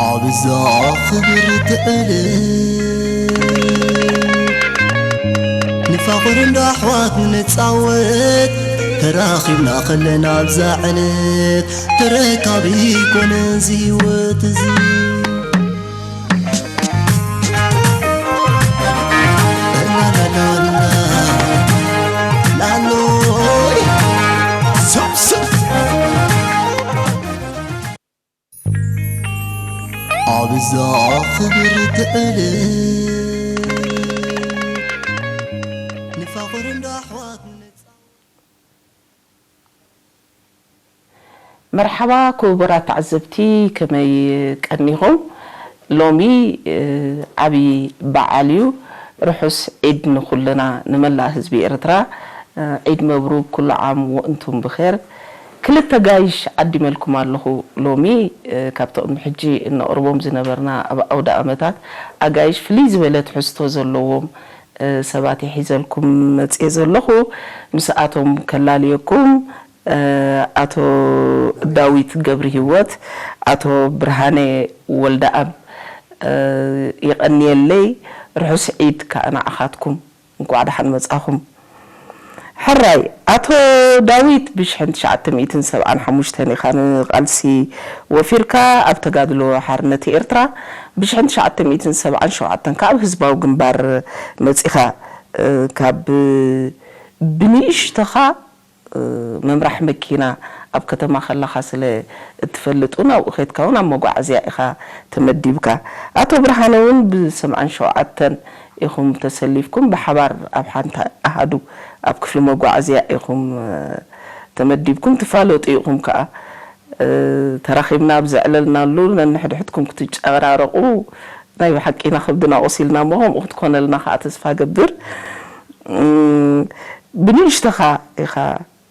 ኣብዛ ክብርቲ ዕለት ንፋቕር እንዳ ኣሕዋት ንጻወት፣ ተራኺብና ከለና ኣብዛ ዕለት፣ ተረካቢ ኮነ እዚ ህይወት እዚ። ላሎይ፣ ሰብ፣ ሰብ። ኣብዛ ክብርቲ ዕለት ንፋቕር እንዳ ኣሕዋት ንጻ- መርሓባ ክቡራት ተዓዘብቲ፣ ከመይ ቀኒኹም? ሎሚ፣ እ፣ ዓቢ በዓል እዩ። ርሑስ ዒድ ንኹልና፣ ንመላእ ህዝቢ ኤርትራ፣ እ፣ ዒድ መብሩክ፣ ኩሉ ዓም ወእንቱም ብኼር። ክልተ ጋይሽ ዓዲመልኩም ኣለኹ ሎሚ፣ እ፣ ካብቶም ሕጂ እነቕርቦም ዝነበርና ኣብ ኣውደ ኣመታት ኣጋይሽ ፍልይ ዝበለ ትሕዝቶ ዘለዎም፣ እ፣ ሰባት እየ ሒዘልኩም መጽየ ዘለኹ። ምስኣቶም ከላልየኩም፣ እ፣ ኣቶ ዳዊት ገብርሂወት፣ ኣቶ ብርሃነ ወልደኣብ፣ እ፣ የቐንየለይ። ርሑስ ዒድ ከኣ ንዓኻትኩም። እንኳዕ ደሓን መጻኹም። ሕራይ፣ ኣቶ ዳዊት፣ ብሽሕን ትሽዓተ ሚእትን ሰብዓን ሓሙሽተን ኢኻ ንቓልሲ ወፊርካ፣ ኣብ ተጋድሎ ሓርነት ኤርትራ፣ ብሽሕን ትሽዓተ ሚእትን ሰብዓን ሸውዓተን ከኣ ኣብ ህዝባዊ ግንባር መጺኻ፣ እ፣ ካብ ብንእሽቶኻ፣ እ፣ መምራሕ መኪና ኣብ ከተማ ከለኻ ስለ እትፈልጥ እውን ኣብኡ ኸድካ እውን ኣብ መጓዓዝያ ኢኻ ተመዲብካ። ኣቶ ብርሃነ እውን ብሰብዓን ሸውዓተን ኢኹም ተሰሊፍኩም፣ ብሓባር ኣብ ሓንቲ ኣሃዱ ኣብ ክፍሊ መጓዓዝያ ኢኹም፣ እ፣ ተመዲብኩም፣ ትፋለጡ ኢኹም ከኣ። እ፣ ተራኺብና ኣብ ዘዕለልናሉ ነንሕድሕድኩም ክትጨራረቑ ናይ ብሓቂ ኢና ከብድና ቆሲልና እሞ፣ ከምኡ ክትኮነልና ከኣ ተስፋ ገብር። እም፣ ብንእሽቶኻ ኢኻ፣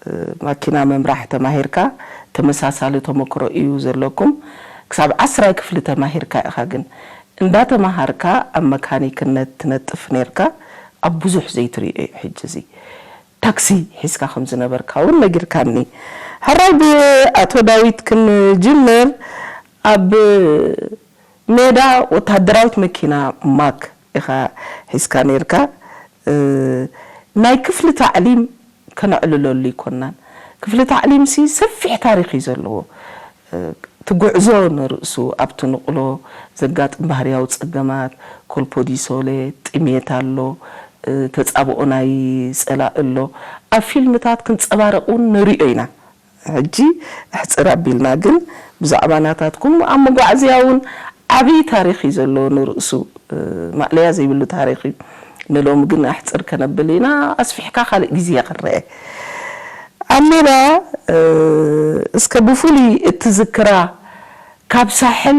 እ፣ ማኪና ምምራሕ ተማሂርካ፣ ተመሳሳሊ ተመክሮ እዩ ዘለኩም። ክሳብ ዓስራይ ክፍሊ ተማሂርካ ኢኻ ግን እንዳተማሃርካ ኣብ መካኒክነት ትነጥፍ ኔርካ። ኣብ ብዙሕ ዘይትርእዮ እዩ ሕጂ እዚ። ታክሲ ሒዝካ ከም ዝነበርካ እውን ነጊርካኒ። ሕራይ ብኣቶ ዳዊት ክንጅምር። ኣብ ሜዳ ወተሃደራዊት መኪና ማክ ኢኻ ሒዝካ ኔርካ። እ፣ ናይ ክፍሊ ታዕሊም ከነዕልለሉ ኣይኮናን። ክፍሊ ታዕሊምሲ ሰፊሕ ታሪኽ እዩ ዘለዎ። እ፣ እቲ ጉዕዞ ንርእሱ ኣብቲ ንቕሎ ዘጋጥም ባህርያዊ ጸገማት፣ ኮልፖዲሶሌ፣ ጥሜት ኣሎ፣ እ፣ ተጻብኦ ናይ ጸላኢ ኣሎ። ኣብ ፊልምታት ክንጸባረቕ እውን ንርእዮ ኢና። ሕጂ ኣሕጽር ኣቢልና ግን ብዛዕባ ናታትኩም ኣብ መጓዓዝያ እውን ዓብዪ ታሪኽ እዩ ዘሎ ንርእሱ፣ እ፣ ማእለያ ዘይብሉ ታሪኽ እዩ። ንሎሚ ግን ኣሕጽር ከነብል ኢና፣ ኣስፊሕካ ካልእ ግዜ ክረአ። ኣብ ሜዳ፣ እ፣ እስከ ብፍሉይ እትዝክራ ካብ ሳሕል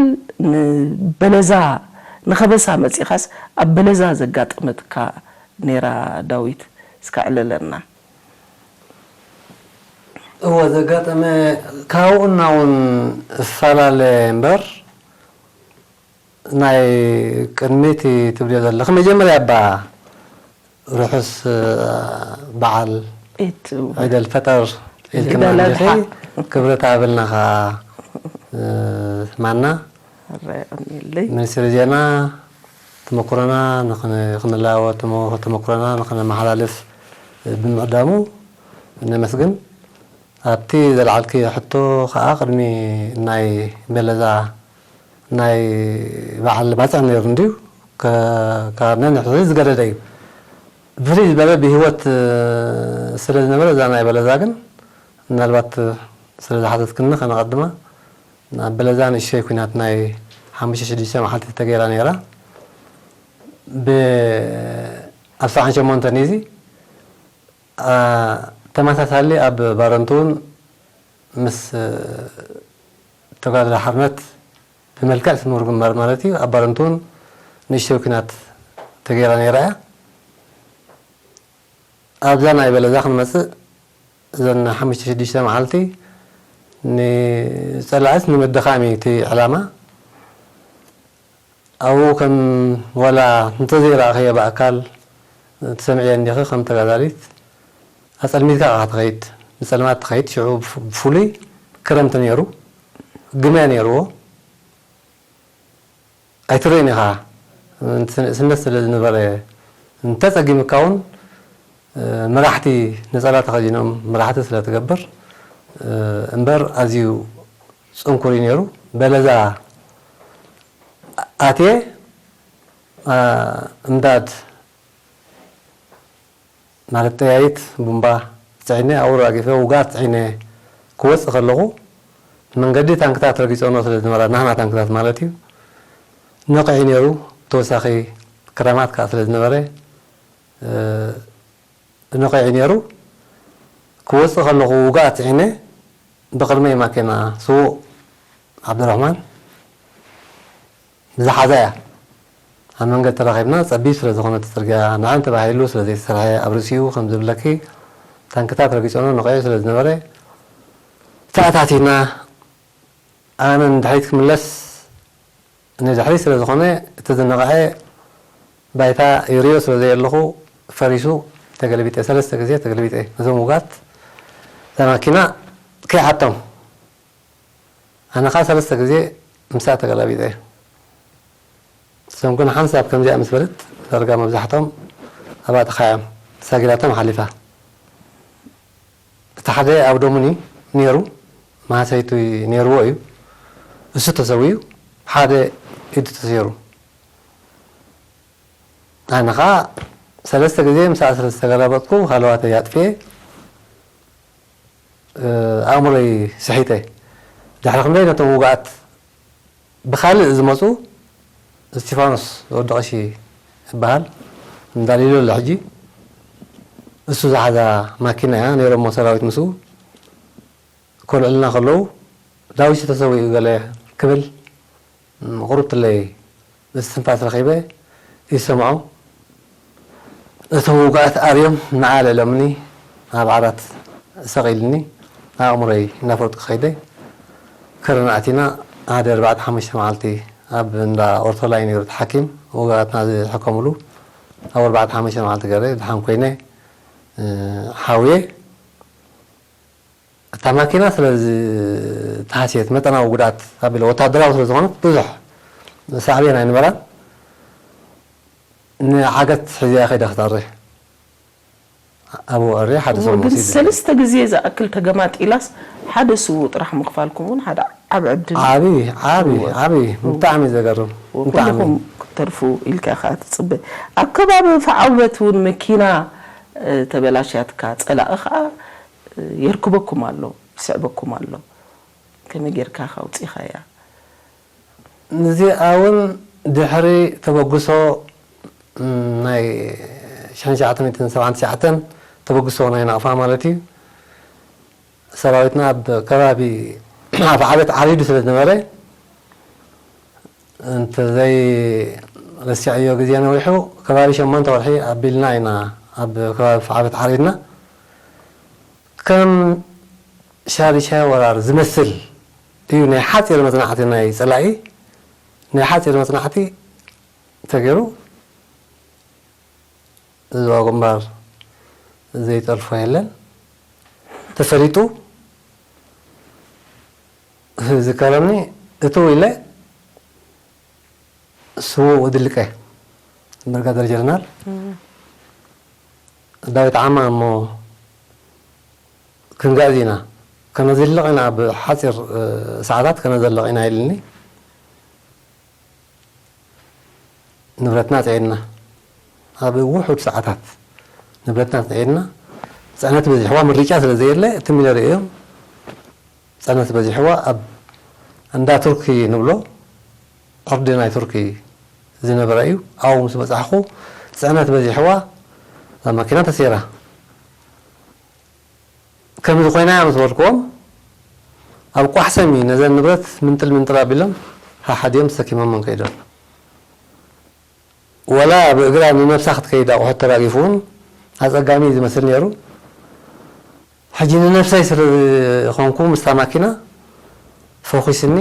ንበለዛ ንኸበሳ መጺኻስ ኣብ በለዛ ዘጋጠመትካ ነይራ ዳዊት እስከ ዕለለና። እወ፣ ዘጋጠመ ካብኡ እና እውን እፈላለ እምበር፣ ናይ ቅድሚት ትብልዮ ዘለኺ መጀመርያ እባ ርሑስ፣ እ፣ በዓል ዒድ ዒድ ኣልፈጠር ኢልክና ኣለካ። እንዲኺ፣ ክብረት ኣብልና ኸዓ፣ እ፣ ማና። ኣረ፣ የቐንየለይ። ሚኒስትሪ ዜና ተመኩሮና ንኽን-፣ ክንለዋወጥ፣ ተመ-፣ ተመኩሮና ንኽነመሓላልፍ ብምዕዳሙ ነመስግን። ኣብቲ ዘልዓልክዮ ሕቶ ኸዓ፣ ቅድሚ ናይ በለዛ ናይ በዓል ባጽዕ ነይሩ እንድዩ፣ ከ-፣ ካብ ነንሕድሕዱ ዝገደደ እዩ። ብፍልይ ዝበለ ብህይወት ስለ ዝነበረ፣ እዛ ናይ በለዛ ግን ምናልባት ስለ ዝሓተትክኒ ከነቐድማ። ኣብ በለዛ ንእሽተይ ኲናት ናይ ሓሙሽተ ሽዱሽተ መዓልቲ ተገይራ ነይራ። ብ-፣ ኣብ ሰብዓን ሸሞንተን እዩ እዚ። ኣ፣ ተመሳሳሊ ኣብ ባረንቱ እውን ምስ፣ እ፣ ተጋድሎ ሓርነት ብመልክዕ ስሙር ግንባር ማለት እዩ፣ ኣብ ባረንቱ እውን ንእሽተይ ኲናት ተገይራ ነይራ እያ። ኣብዛ ናይ በለዛ ክንመጽእ፣ እዘን ሓሙሽተ ሽዱሽተ መዓልቲ ንጸላእስ ንምድኻም እዩ እቲ ዕላማ። ኣብኡ ከም ዋላ እንተዘይረኣኽዮ ብኣካል ትሰምዕዮ እንዲኺ፣ ከም ተጋዳሊት ኣጸልሚትካ ኢኻ ትኸይድ፣ ንጸልማት ትኸይድ። ሽዑ ብፍ-፣ ብፍሉይ ክረምቲ ነይሩ፣ ግመ ነይርዎ። ኣይትርእን ኢኻ። ንእስነት ስለ ዝነበረ፣ እንተጸጊምካ እውን፣ እ፣ መራሕቲ ነጸላ ተኸዲኖም መራሕቲ ስለ ትገብር፣ እ፣ እምበር ኣዝዩ ጽንኩር እዩ ነይሩ። በለዛ ኣትየ፣ እ፣ እምዳድ ማለት ጠያይት ቡምባ ጽዒነ፣ ኣብኡ ኣጊፈ ውግኣት ጽዒነ ክወጽእ ከለኹ፣ መንገዲ ታንክታት ረጊጾኖ ስለ ዝነበራ፣ ናህና ታንክታት ማለት እዩ፣ ነቒዑ ነይሩ። ተወሳኺ ክራማት ከኣ ስለ ዝነበረ፣ እ፣ ነቒዑ ነይሩ። ክወጽእ ከለኹ ውግኣት ጽዒነ፣ ብቕድመይ ማኪና ስዉእ ዓብደራሕማን ዝሓዛ እያ። ኣብ መንገዲ ተራኺብና፣ ጸቢብ ስለ ዝኾነ እቲ ጽርግያ፣ ንዓን ተባሂሉ ስለ ዘይተሰርሐ፣ ኣብ ርእሲኡ ከም ዝብለኪ ታንክታት ረጊጾኖ ነቒዑ ስለ ዝነበረ፣ ተኣታቲና፣ ኣነ ንድሕሪት ክምለስ፣ ንድሕሪት ስለ ዝኾነ፣ እቲ ዝነቐዐ ባይታ ይርእዮ ስለ ዘየለኹ፣ ፈሪሱ ተገለቢጠ፣ ሰለስተ ግዜ ተገለቢጠ። ነዞም ውጋት እታ ማኪና ከይዓቶም፣ ኣነ ኸኣ ሰለስተ ግዜ ምሳኣ ተገላቢጠ። እሶም ግን ሓንሳብ ከምዚኣ ምስ በለት፣ ዳርጋ መብዛሕቶም ኣባጥኻ እዮም። ተሳጊራቶም ሓሊፋ። እቲ ሓደ ኣብ ደሙኒ ነይሩ፣ ማህሰይቲ ነይርዎ እዩ። እሱ ተሰዊኡ፣ ሓደ ኢዱ ተሰይሩ። ኣነ ኸኣ ሰለስተ ግዜ ምሳኣ ስለ ዝተገላበጥኩ፣ ሃለዋተይ ኣጥፍኤ፣ እ፣ ኣእምሮይ ስሒተ። ድሕሪ ክንደይ ነቶም ውግኣት ብኻልእ ዝመጹ፣ እስቲፋኖስ ወዲ ቀሺ ይበሃል፣ እንዳሊሎ ኣሎ ሕጂ። እሱ ዝሓዛ ማኪና እያ፣ ነይሮሞ ሰራዊት ምስኡ። ኮልዕልና ከለዉ፣ "ዳዊት ተሰዊኡ" ገለ ክብል፣ ም፣ ቁሩብትለይ እስትንፋስ ረኺበ ይሰምዖ። እቶም ውግኣት ኣርዮም ንዓ ኣልዕሎምኒ፣ ኣብ ዓራት ሰቒልኒ፣ ኣእምሮይ እናፈለጥኩ ከይደ። ከረን ኣቲና፣ ሓደ ኣርባዕተ ሓሙሽተ መዓልቲ ኣብ እንዳ ኦርቶላይ ነይሩ እቲ ሓኪም፣ ውግኣትና ዝሕከምሉ። ኣብ ኣርባዕተ ሓሙሽተ መዓልቲ ገይረ፣ ድሓን ኮይነ፣ እ፣ ሓውየ። እታ ማኪና ስለ ዝተሃስየት፣ መጠናዊ ጉድኣት ኣቢለ፣ ወታደራዊ ስለ ዝኾነት ብዙሕ ሳዕቤን ኣይነበራን። ንዓገት ሒዘያ ከይደ ክተዕሪ። ኣብኡ ኣዕርየ ሓደ እሞ ሰብ ግን ወሲዱ። ሰለስተ ግዜ ዝኣክል ተገማጢላስ ሓደ ስዉእ ጥራሕ ምኽፋልኩም እውን ሓደ ዓቢ ዕድል። ዓቢ፣ ዓቢ፣ እወ። ዓቢ፣ እወ። ብጣዕሚ ዘገርም፣ እወ፣ ብጣዕሚ። ኩልኹም ክትተርፉ ኢልካ ኢኻ ትጽበ። ኣብ ከባቢ ፋዕውበት እውን መኪና፣ እ፣ ተበላሽያትካ፣ ጸላኢ ኸኣ፣ እ፣ የርክበኩም ኣሎ፣ ይስዕበኩም ኣሎ። ከመይ ጌርካ ኢኻ ኣውጺኻያ? እዚኣ እውን ድሕሪ ተበግሶ፣ ም፣ ናይ ሽሕን ትሽዓተ ሚእትን ሰብዓን ትሽዓተን ተበግሶ ናይ ናቕፋ ማለት እዩ። ሰራዊትና ኣብ ከባቢ ኣፍዓበት ዓሪዱ ስለ ዝነበረ፣ እንተዘይ ረሲዐዮ ግዜ ነዊሑ፣ ከባቢ ሸሞንተ ወርሒ ኣቢልና ኢና ኣብ ከባቢ ኣፍዓበት ዓሪድና። ከም ሻርሻ ወራር ዝመስል እዩ ናይ ሓፂር መፅናዕቲ ናይ ፀላኢ፣ ናይ ሓፂር መፅናዕቲ ተገይሩ። ዝዋ ግንባር ዘይጠልፎ የለን። ተፈሊጡ ዝከረኒ እትው ኢለ ስዉእ ድልቀ ብርጋደር ጀነራል እም። ዳዊት ዓማ እሞ ክንጋዝ ኢና፣ ከነዝልቕ ኢና፣ ኣብ ሓፂር፣ እ፣ ሰዓታት ከነዘልቕ ኢና ኢልኒ። ንብረትና ጽዒንና፣ ኣብ ውሑድ ሰዓታት ንብረትና ጽዒንና፣ ጽዕነት በዚሕዋ፣ ምርጫ ስለ ዘየለ፣ እቲ ሚለር እዮም፣ ጽዕነት በዚሕዋ፣ ኣብ እንዳ ቱርኪ ንብሎ፣ ዕርዲ ናይ ቱርኪ ዝነበረ እዩ። ኣብኡ ምስ በጻሕኹ፣ ጽዕነት በዚሕዋ፣ እዛ ማኪና ተሰይራ። ከምዚ ኮይና እያ ምስ በልክዎም፣ ኣብ ቋሕሰም እዩ ነዘን ንብረት ምንጥል ምንጥል ኣቢሎም፣ ሓሓዲኦም ተሰኪሞመን ከይዶም። ወላ ብእግራ ንነብሳ ክትከይድ ኣቑሑት ተራጊፉ እውን ኣጸጋሚ እዩ ዝመስል ነይሩ። ሕጂ ንነብሰይ ስለ ዝኾንኩ ምስታ ማኪና ፈኹስኒ፣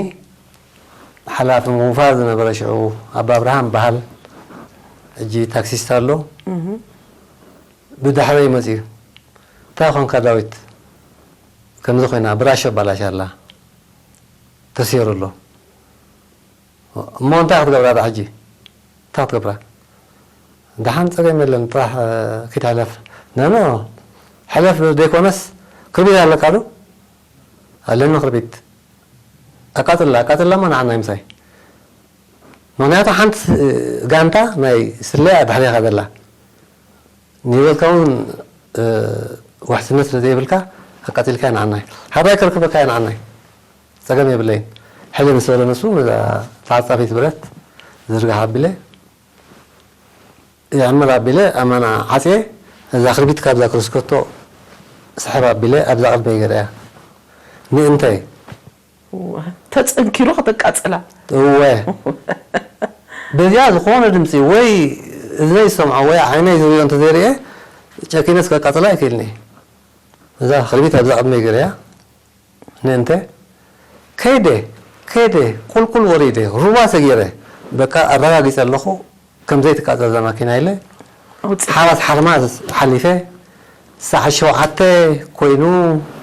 ሓላፊ ሙፋ ዝነበረ ሽዑ ኣባ ኣብርሃም በሃል፣ ሕጂ ታክሲስት ኣሎ። እህ። ብድሕረይ መጺኡ፣ "እንታይ ኾንካ ዳዊት? ከምዚ ኮይና፣ ብራሾ ኣባላሽ ኣላ፣ ተሰይሩ ኣሎ። እሞ እንታይ ክትገብራ ዳ ሕጂ? እንታይ ክትገብራ? ደሓን ጸገም የለን፣ ጥራሕ፣ እ፣ ኪድ ሕለፍ። ነኖ፣ ሕለፍ ዘይኮነስ፣ ክርቢት ኣለካ ዶ? ኣለኒ ክርቢት። ኣቃጽላ፣ ኣቃጽላማ ንዓና እዩ ምሳይ። ምኽንያቱ ሓንቲ፣ እ፣ ጋንታ ናይ ስለያ ድሕሬኻ ዘላ። ንህይወትካ እውን፣ እ፣ ውሕስነት ስለ ዘይብልካ፣ ኣቃጺልካያ ንዓናይ። ሃባይ ከርክበካያ ንዓናይ። ጸገም የብለይን። ሕጂ ምስ በለ ንሱ፣ ነዛ ተዓጻፊት ብረት ዝርጋሕ ኣቢለ፣ ይዕምር ኣቢለ፣ ኣማና ዓጽየ፣ እዛ ክርቢት ካብዛ ክርስከቶ ስሕብ ኣቢለ፣ ኣብዛ ቅድመይ ገይረያ። ንእንተይ? እወ፣ ተጸንኪሩ ከተቃጽላ። እወ። በዚኣ ዝኾነ ድምጺ ወይ እዝነይ ዝሰምዖ ወይ ዓይነይ ዝርእዮ እንተዘይርእየ፣ ጨኪነስ ከቃጽላ ኣይክእልን እየ። እዛ ክርቢት ኣብዛ ቅድመይ ገይረያ። ንእንተ ከይደ፣ ከይደ፣ ቁልቁል ወሪደ፣ ሩባ ሰጊረ፣ በቃ ኣረጋጊጸ ኣለኹ፣ ከም ዘይትቃጸል እዛ ማኪና ኢለ፣ ኣውጽእ። ሓራስ ሓርማዝ ሓሊፈ፣ ሰዓት ሸውዓተ ኮይኑ፣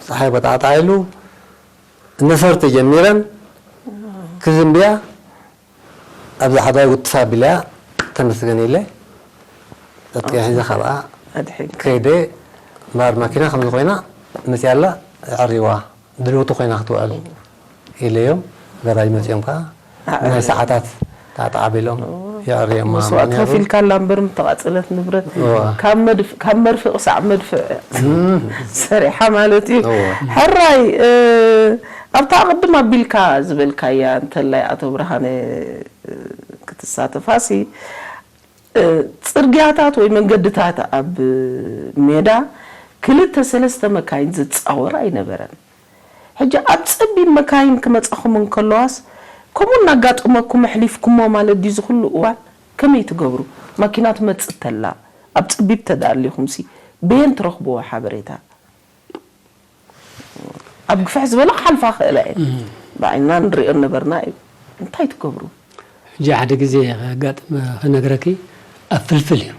ጸሓይ በጣዕጣዕ ኢሉ፣ ነፈርቲ ጀሚረን፣ ክዝንብያ፣ ኣብዛ ሓዳይ ውትፍ ኣቢለያ፣ ተመስገን ኢለ፣ ዕጥቂ ሒዘ ካብኣ ኣድሕን። ከይደ፣ እምበኣር ማኪና ከምዚ ኮይና መፅያ ኣላ፣ የዐርይዋ፣ ድልውቲ ኮይና ክትውዕል ኢለዮም። ገራጅ መፅዮም ከዓ፣ ኣዕርዩ። ናይ ሰዓታት ጣዕጣዕ ኣቢሎም፣ የዐርዮማ መስዋእቲ ነይሩ። ከፊልካላ እምበር ምተቓፀለት ንብረት፣ እዋ። ካብ መድፍ-፣ ካብ መርፍእ ክሳዕ መድፍዕ እም። ሰሪሓ ማለት እዩ። እዋ። ሕራይ፣ እ፣ ኣብታ ቅድም ኣቢልካ ዝበልካያ እንተላይ ኣቶ ብርሃነ፣ እ፣ ክትሳተፋሲ፣ እ፣ ጽርግያታት ወይ መንገድታት ኣብ ሜዳ ክልተ ሰለስተ መካይን ዝጻወር ኣይነበረን። ሕጂ ኣብ ጸቢብ መካይን ክመጻኹም እንከለዋስ፣ ከምኡ እናጋጠመኩም ኣሕሊፍኩሞ ማለት ድዩ እዚ ኩሉ እዋን? ከመይ ትገብሩ? ማኪና ትመጽእ ተላ፣ ኣብ ጸቢብ ተዳሊኹምሲ፣ በየን ትረኽብዎ ሓበሬታ? ኣብ ግፍሕ ዝበለ ክሓልፋ ክእላ እየን። እም። ብዓይንና ንሪኦ ነበርና እዩ። እንታይ ትገብሩ? ሕጂ ሓደ ግዜ ከጋጥም ክነግረኪ፣ ኣብ ፍልፍል እዩ።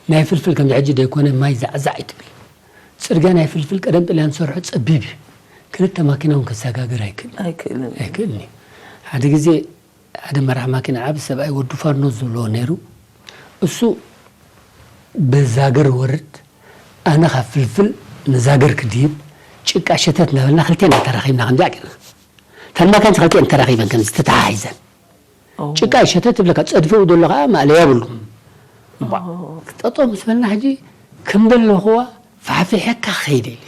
ናይ ፍልፍል ከምዚ ሕጂ ደይኮነ ማይ ዛዕዛዕ እዩ ትብል። ጽርግያ ናይ ፍልፍል ቀደም ጥልያን ዝሰርሖ ጸቢብ እዩ። ክልተ ማኪና እውን ከሰጋግር ኣይክእልን። ኣይክእልን። ኣይክእልን እዩ። ሓደ ግዜ ሓደ መራሕ ማኪና ዓቢ ሰብኣይ ወዱ ፋኖ ዝብልዎ ነይሩ። እሱ ብዛግር ወርድ፣ ኣነ ካብ ፍልፍል ንዛግር ክድይብ ጭቃ ሸተት እናበልና ክልቴና ተራኺብና ከምዚኣ ጌርና። እተን ማካይን ክልቲኤን ተራኺበን ከምዚ ተተሓሒዘን። ኦ። ጭቃ ሸተት ትብለካ፣ ጸድፊኡ ዘሎ ከኣ ማእለያ የብሉ። ኦ። ጠጠው ምስ በልና ሕጂ ከም ዘለኹዋ ፋሕፊሐካ ክኸይድ ኢለ።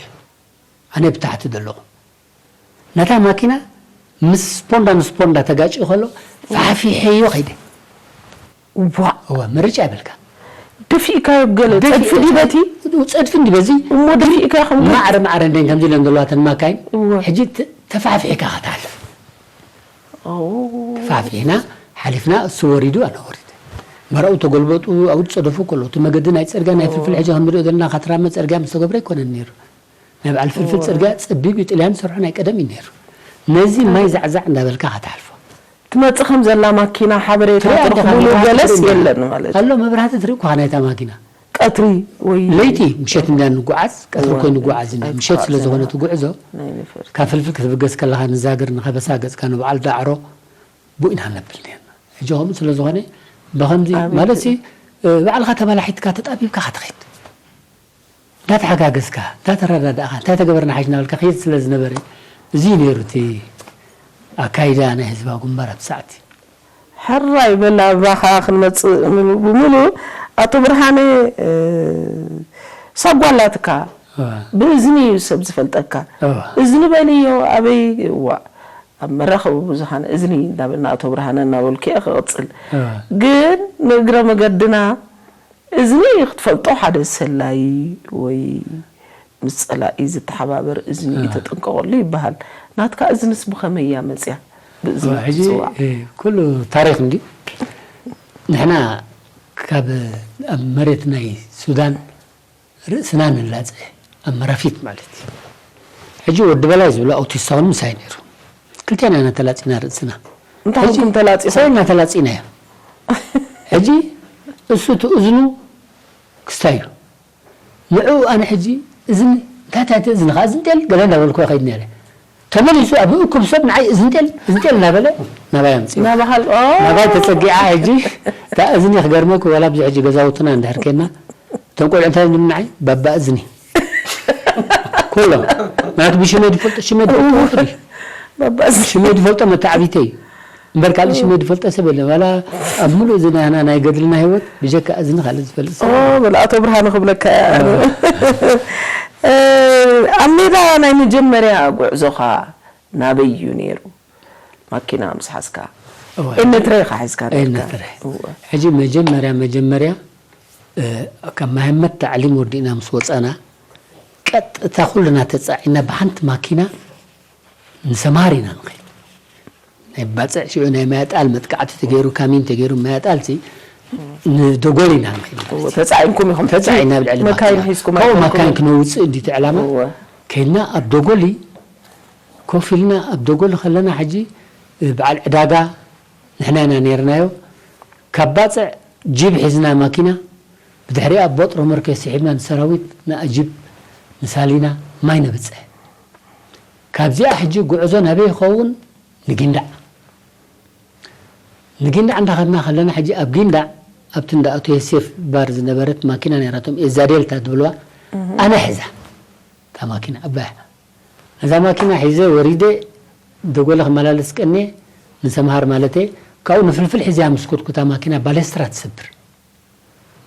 ኣነ ብታሕቲ ዘለኹ። ነታ ማኪና ምስ ስፖንዳ ንስፖንዳ ተጋጭዩ ከሎ ፋሕፊሐዮ ከይደ። ዋእ። እዋ፣ ምርጫ ይብልካ። ደፊእካዮ ገለ ደፊ-፣ ጸድፊ ድዩ በቲ? ጸድፊ እንዲ በዚ? እሞ ደፊእካ ከም ማዕረ ማዕረ እንደን ከምዚ ኢለን ዘለዋ እተን ማካይን። እወ። ሕጂ ተ-፣ ተፋሕፊሕካ ክትሓልፍ። ኦ። ተፋሕፊሕና ሓሊፍና፣ እሱ ወሪዱ፣ ኣነ ወሪደ። መረኡ ተገልበጡ፣ ኣብኡ ዝጸደፉ ከለዉ፣ እቲ መገዲ ናይ ጽርግያ ናይ ፍልፍል ኦ። ሕጂ ከም ንሪኦ ዘለና ካትራመ ጽርግያ ምስ ተገብረ ኣይኮነን ነይሩ። ናይ በዓል ፍልፍል እወ። ጽርግያ ጸቢብ እዩ፣ ጥልያን ዝሰርሖ ናይ ቀደም እዩ ነይሩ። ነዚ ማይ ዛዕዛዕ እንዳበልካ ክትሓልፎ። ትመጽእ ከም ዘላ ማኪና ሓበሬታ ትሪኣ ኣለኻ፣ ትረኽብሉ መብራህቲ ገለስ ትርኢ ኣለኻ። የለን ማለት እዩ። ኣሎ መብራህቲ ትርኢ እኳ ናይታ ማኪና። ቀትሪ ወይ ለይቲ ምሸት እንዳ ንጓዓዝ፣ ቀትሪ እወ። እኮ ንጓዓዝ ኢና። ምሸት ስለ ዝኾነ እቲ ጉዕዞ፣ ናይ ነፈርቲ። ካብ ፍልፍል ክትብገስ ከለኻ ንዛግር ንኸበሳ ገጽካ ንበዓል ዳዕሮ ብኡ ኢና ነብል ነርና። ሕጂ ከምኡ ስለ ዝኾነ ብኸምዚ ኣቤት። ማለትሲ፣ እ፣ ባዕልኻ ተባላሒትካ ተጣቢብካ ኢኻ ትኸይድ። እንዳተሓጋገዝካ፣ እንዳተረዳዳእኻ፣ እንታይ ተገበርና ሓይሽ እናበልካ ክይድ ስለ ዝነበረ፣ እዚ እዩ ነይሩ እቲ ኣካይዳ ናይ ህዝባዊ ግንባር ኣብቲ ሰዓት። ሕራይ በል ኣብራኻ ክንመጽእ ምሉ-፣ ብምሉእ ኣቶ ብርሃነ፣ እ፣ ሳጓ ኣላትካ። እዋ። ብእዝኒ እዩ ሰብ ዝፈልጠካ። እዋ። እዝኒ በልዮ ኣበይ፣ እዋ፣ ኣብ መራኸቢ ብዙሃን እዝኒ እንዳበልና ኣቶ ብርሃነ እናበልኩ እየ ክቕጽል። እዋ። ግን ንእግረ መገድና እዝኒ ክትፈልጦ ሓደ ሰላዪ ወይ ምስ ጸላኢ ዝተሓባበር እዝኒ እዩ፣ ኣህ። ተጠንቀቐሉ ይበሃል። ናትካ እዝንስ ብኸመይ እያ መጽያ? ብእዝኒ እዋ፣ ሕጂ፣ ክትጽዋዕ? እ፣ ኩሉ ታሪኽ እንድዩ። ንሕና ካብ ኣብ መሬት ናይ ሱዳን ርእስና ንላጸ፣ ኣብ መራፊት ማለት እዩ። ሕጂ ወዲ በላይ ዝብሎ ኣውቲስታ እውን ምሳይ ነይሩ። ክልቴና ኢና ተላጺና ርእስና። እንታይ ሕጂ ኮንኩም ተላጺኹም? ኮይና ተላጺናዮ። ሕጂ እሱ እቲ እዝኑ ክስታይ እዩ። ንዕኡ ኣነ ሕጂ እዝኒ፣ እንታይ፣ እንታይ እቲ እዝኒ ኸዓ፣ እዝኒ ጤል ገለ እንዳበልኩ ይኸይድ ነይረ። ተመሊሱ ኣብ እኩብ ሰብ ንዓይ እዝንጤል እዝንጤል እናበለ ናባይ ኣምፅኡ። ናባሃል ኦ ናባይ ተፀጊዓ ሕጂ እታ እዝኒ ክገርመኩ ዋላ ኣብዚ ሕጂ ገዛውትና እንድሕር ኬና እቶም ቆልዑ እንታይ ዝብሉኒ ንዓይ ባባ እዝኒ ኩሎም ማለት ብሽመይ ዝፈልጦ ሽመይ ዝፈልጦ ወዲ ባባስ ሽመይ ዝፈልጦ መተዓቢተይ እምበር ካልእ ሽመይ ዝፈልጦ ሰብ የለን ዋላ ኣብ ሙሉእ ዝናና ናይ ገድልና ህይወት ብጀካ እዝኒ ካልእ ዝፈልጥ ሰብ ኦ በል ኣቶ ብርሃኑ ክብለካ እየ ኣነ ኣብ ሜዳ ናይ መጀመርያ ጉዕዞኻ ናበይ እዩ ነይሩ? ማኪና ምስ ሓዝካ እወ። ኤነትረ ኢኻ ሒዝካ ነርካ? ኤነትረ። ሕጂ መጀመርያ መጀመርያ ካብ ማህመድ ታዕሊም ወዲእና ምስ ወፀና ቀጥታ ኩልና ተፃዒና ብሓንቲ ማኪና ንሰምሃር ኢና ንኸይድ ናይ ባፅዕ ሽዑ ናይ ማያጣል መጥቃዕቲ ተገይሩ ካሚን ተገይሩ ማያጣል ሲ ንደጎል ኢና ንኸይድ ተፃዒንኩም ኢኹም ተፃዒና ብልዕሊ መካይን ማኪና። ሒዝኩም ካብኡ ኣይኮንኩም? ማካይን ክነውፅእ እንዲ እቲ ዕላማ እወ። ከይድና ኣብ ደጎሊ ኮፍ ኢልና ኣብ ደጎሊ ከለና ሕጂ በዓል ዕዳጋ ንሕና ኢና ነይርናዮ ካብ ባፅዕ ጂብ ሒዝና ማኪና ብድሕሪኣ ቦጥሮ መርከስ ስሒብና ንሰራዊት ንኣጂብ ንሳሊና ማይ ነብፅሕ ካብዚኣ ሕጂ ጉዕዞ ናበይ ይኸውን ንጊንዳዕ ንጊንዳዕ እንዳኸድና ከለና ሕጂ ኣብ ጊንዳዕ ኣብቲ እንዳ ኣቶ የሴፍ ባር ዝነበረት ማኪና ነይራቶም ኤዛዴልታ ትብልዋ ኣነ ሕዛ እታ ማኪና ዓባያ ነዛ ማኪና ሒዘ ወሪደ ደጎለ ክመላለስ ቀንየ ንሰምሃር ማለተ ካብኡ ንፍልፍል ሒዘያ ምስ ኮድኩ እታ ማኪና ባሌስትራ ትሰብር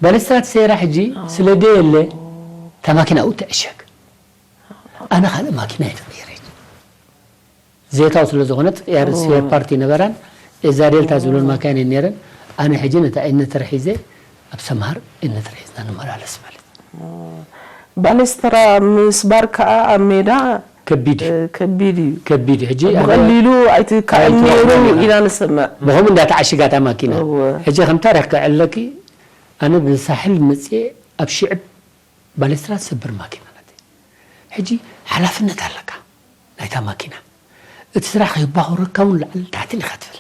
ባሌስትራ ትሰይራ ሕጂ ስለ ደየለ እታ ማኪና ኣብኡ ትዕሸግ ኣነ ካልእ ማኪና እየ ተቐይረ ዜታው ስለ ዝኾነት ቅያር ስፔር ፓርቲ ነበራን ኤዛ ዴልታ ዝብለን ማካይን እየን ነይረን ኣነ ሕጂ ነታ ኤነትረ ሒዘ ኣብ ሰምሃር ኤነትረ ሒዝና ንመላለስ ማለት ባሌስትራ ምስባር ከዓ ኣብ ሜዳ ከቢድ እዩ ከቢድ እዩ ከቢድ እዩ ሕጂ ብቐሊሉ ኣይትከኣል ነይሩ ኢና ንሰምዕ ብኸምኡ እንዳተዓሽጋታ ማኪና እወ። ሕጂ ከም ታሪክ ክዕለኪ ኣነ ብሳሕል መፅየ ኣብ ሽዕብ ባሌስትራ ትሰብር ማኪና ናተይ ሕጂ ሓላፍነት ኣለካ ናይታ ማኪና እቲ ስራሕ ከይባኸረካ እውን ላዕሊ ታሕትን ኢኻ ትብል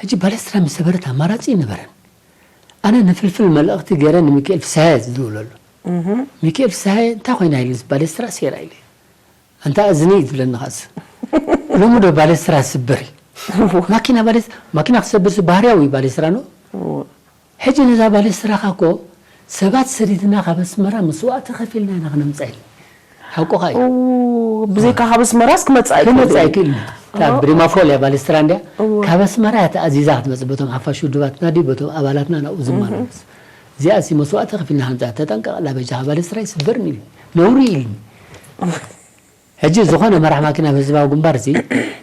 ሕጂ ባሌስትራ ምስ ሰበረት ኣማራፂ ይነበረን ኣነ ንፍልፍል መልእኽቲ ገይረ ንሚካኤል ፍስሃየ ዝድውለሉ ሚካኤል ፍስሃየ እንታይ ኮይና ኢሉ ባሌስትራ ሴራ ኢለ ኣንታ እዝኒ እዩ ዝብለኒ ኻስ ሎሚ ዶ ባሌስትራ ስብር እዩ ማኪና ባሌስ ማኪና ክሰብር ሲ ባህርያዊ እዩ ባሌስትራ ነው ሕጂ ነዛ ባሌስትራኻ እኮ ሰባት ሰዲድና ካብ ኣስመራ መስዋእቲ ከፊልና ኢና ክነምፅኣ ኢልና ሓቆኻ እዩ ብዘይካ ካብ ኣስመራስ ክመፅእ ክመፅእ ኣይክእል ኣይክእል እዩ እታ ብሪማፎል እያ ባሌስትራ እንድያ ካብ ኣስመራ እያ ተኣዚዛ ክትመፅእ በቶም ሓፋሽ ውድባትና ድዩ በቶም ኣባላትና ናብኡ ዝመላለስ እዚኣ ሲ መስዋእቲ ከፊልና ከምፅኣ ተጠንቀቕ ላ በጃኻ ባሌስትራ ይስበርኒ ኢሉ ነውሪ ኢልኒ ሕጂ ዝኾነ መራሕ ማኪና ኣብ ህዝባዊ ግንባር እዚ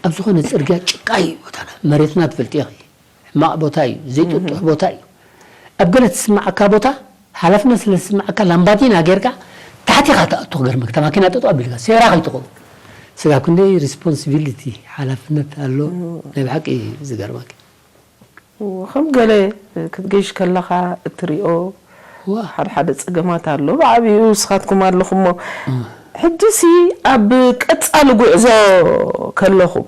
ኣብ ዝኾነ ፅርግያ ጭቃ እዩ ቦታና መሬትና ትፈልጢ ኢኺ ሕማቕ ቦታ እዩ ዘይጥጡሕ ቦታ እዩ ኣብ ገለ ትስማዓካ ቦታ ሓላፍነት ስለ ዝስማዓካ ላምባዲና ጌርካ ታሕቲ ኢኻ ትኣቱ ክገርመካ እታ ማኪና ጠጠው ኣቢልካ ሴራ ከይትኸውን ስጋብ ክንደይ ሪስፖንሲቢሊቲ ሓላፍነት ኣሎ ናይ ብሓቂ ዝገርመካ ከም ገለ ክትገይሽ ከለኻ እትሪኦ ሓደ ሓደ ፀገማት ኣሎ ብዓብኡ ንስኻትኩም ኣለኹሞ ሕጂሲ ኣብ ቀፃሊ ጉዕዞ ከለኹም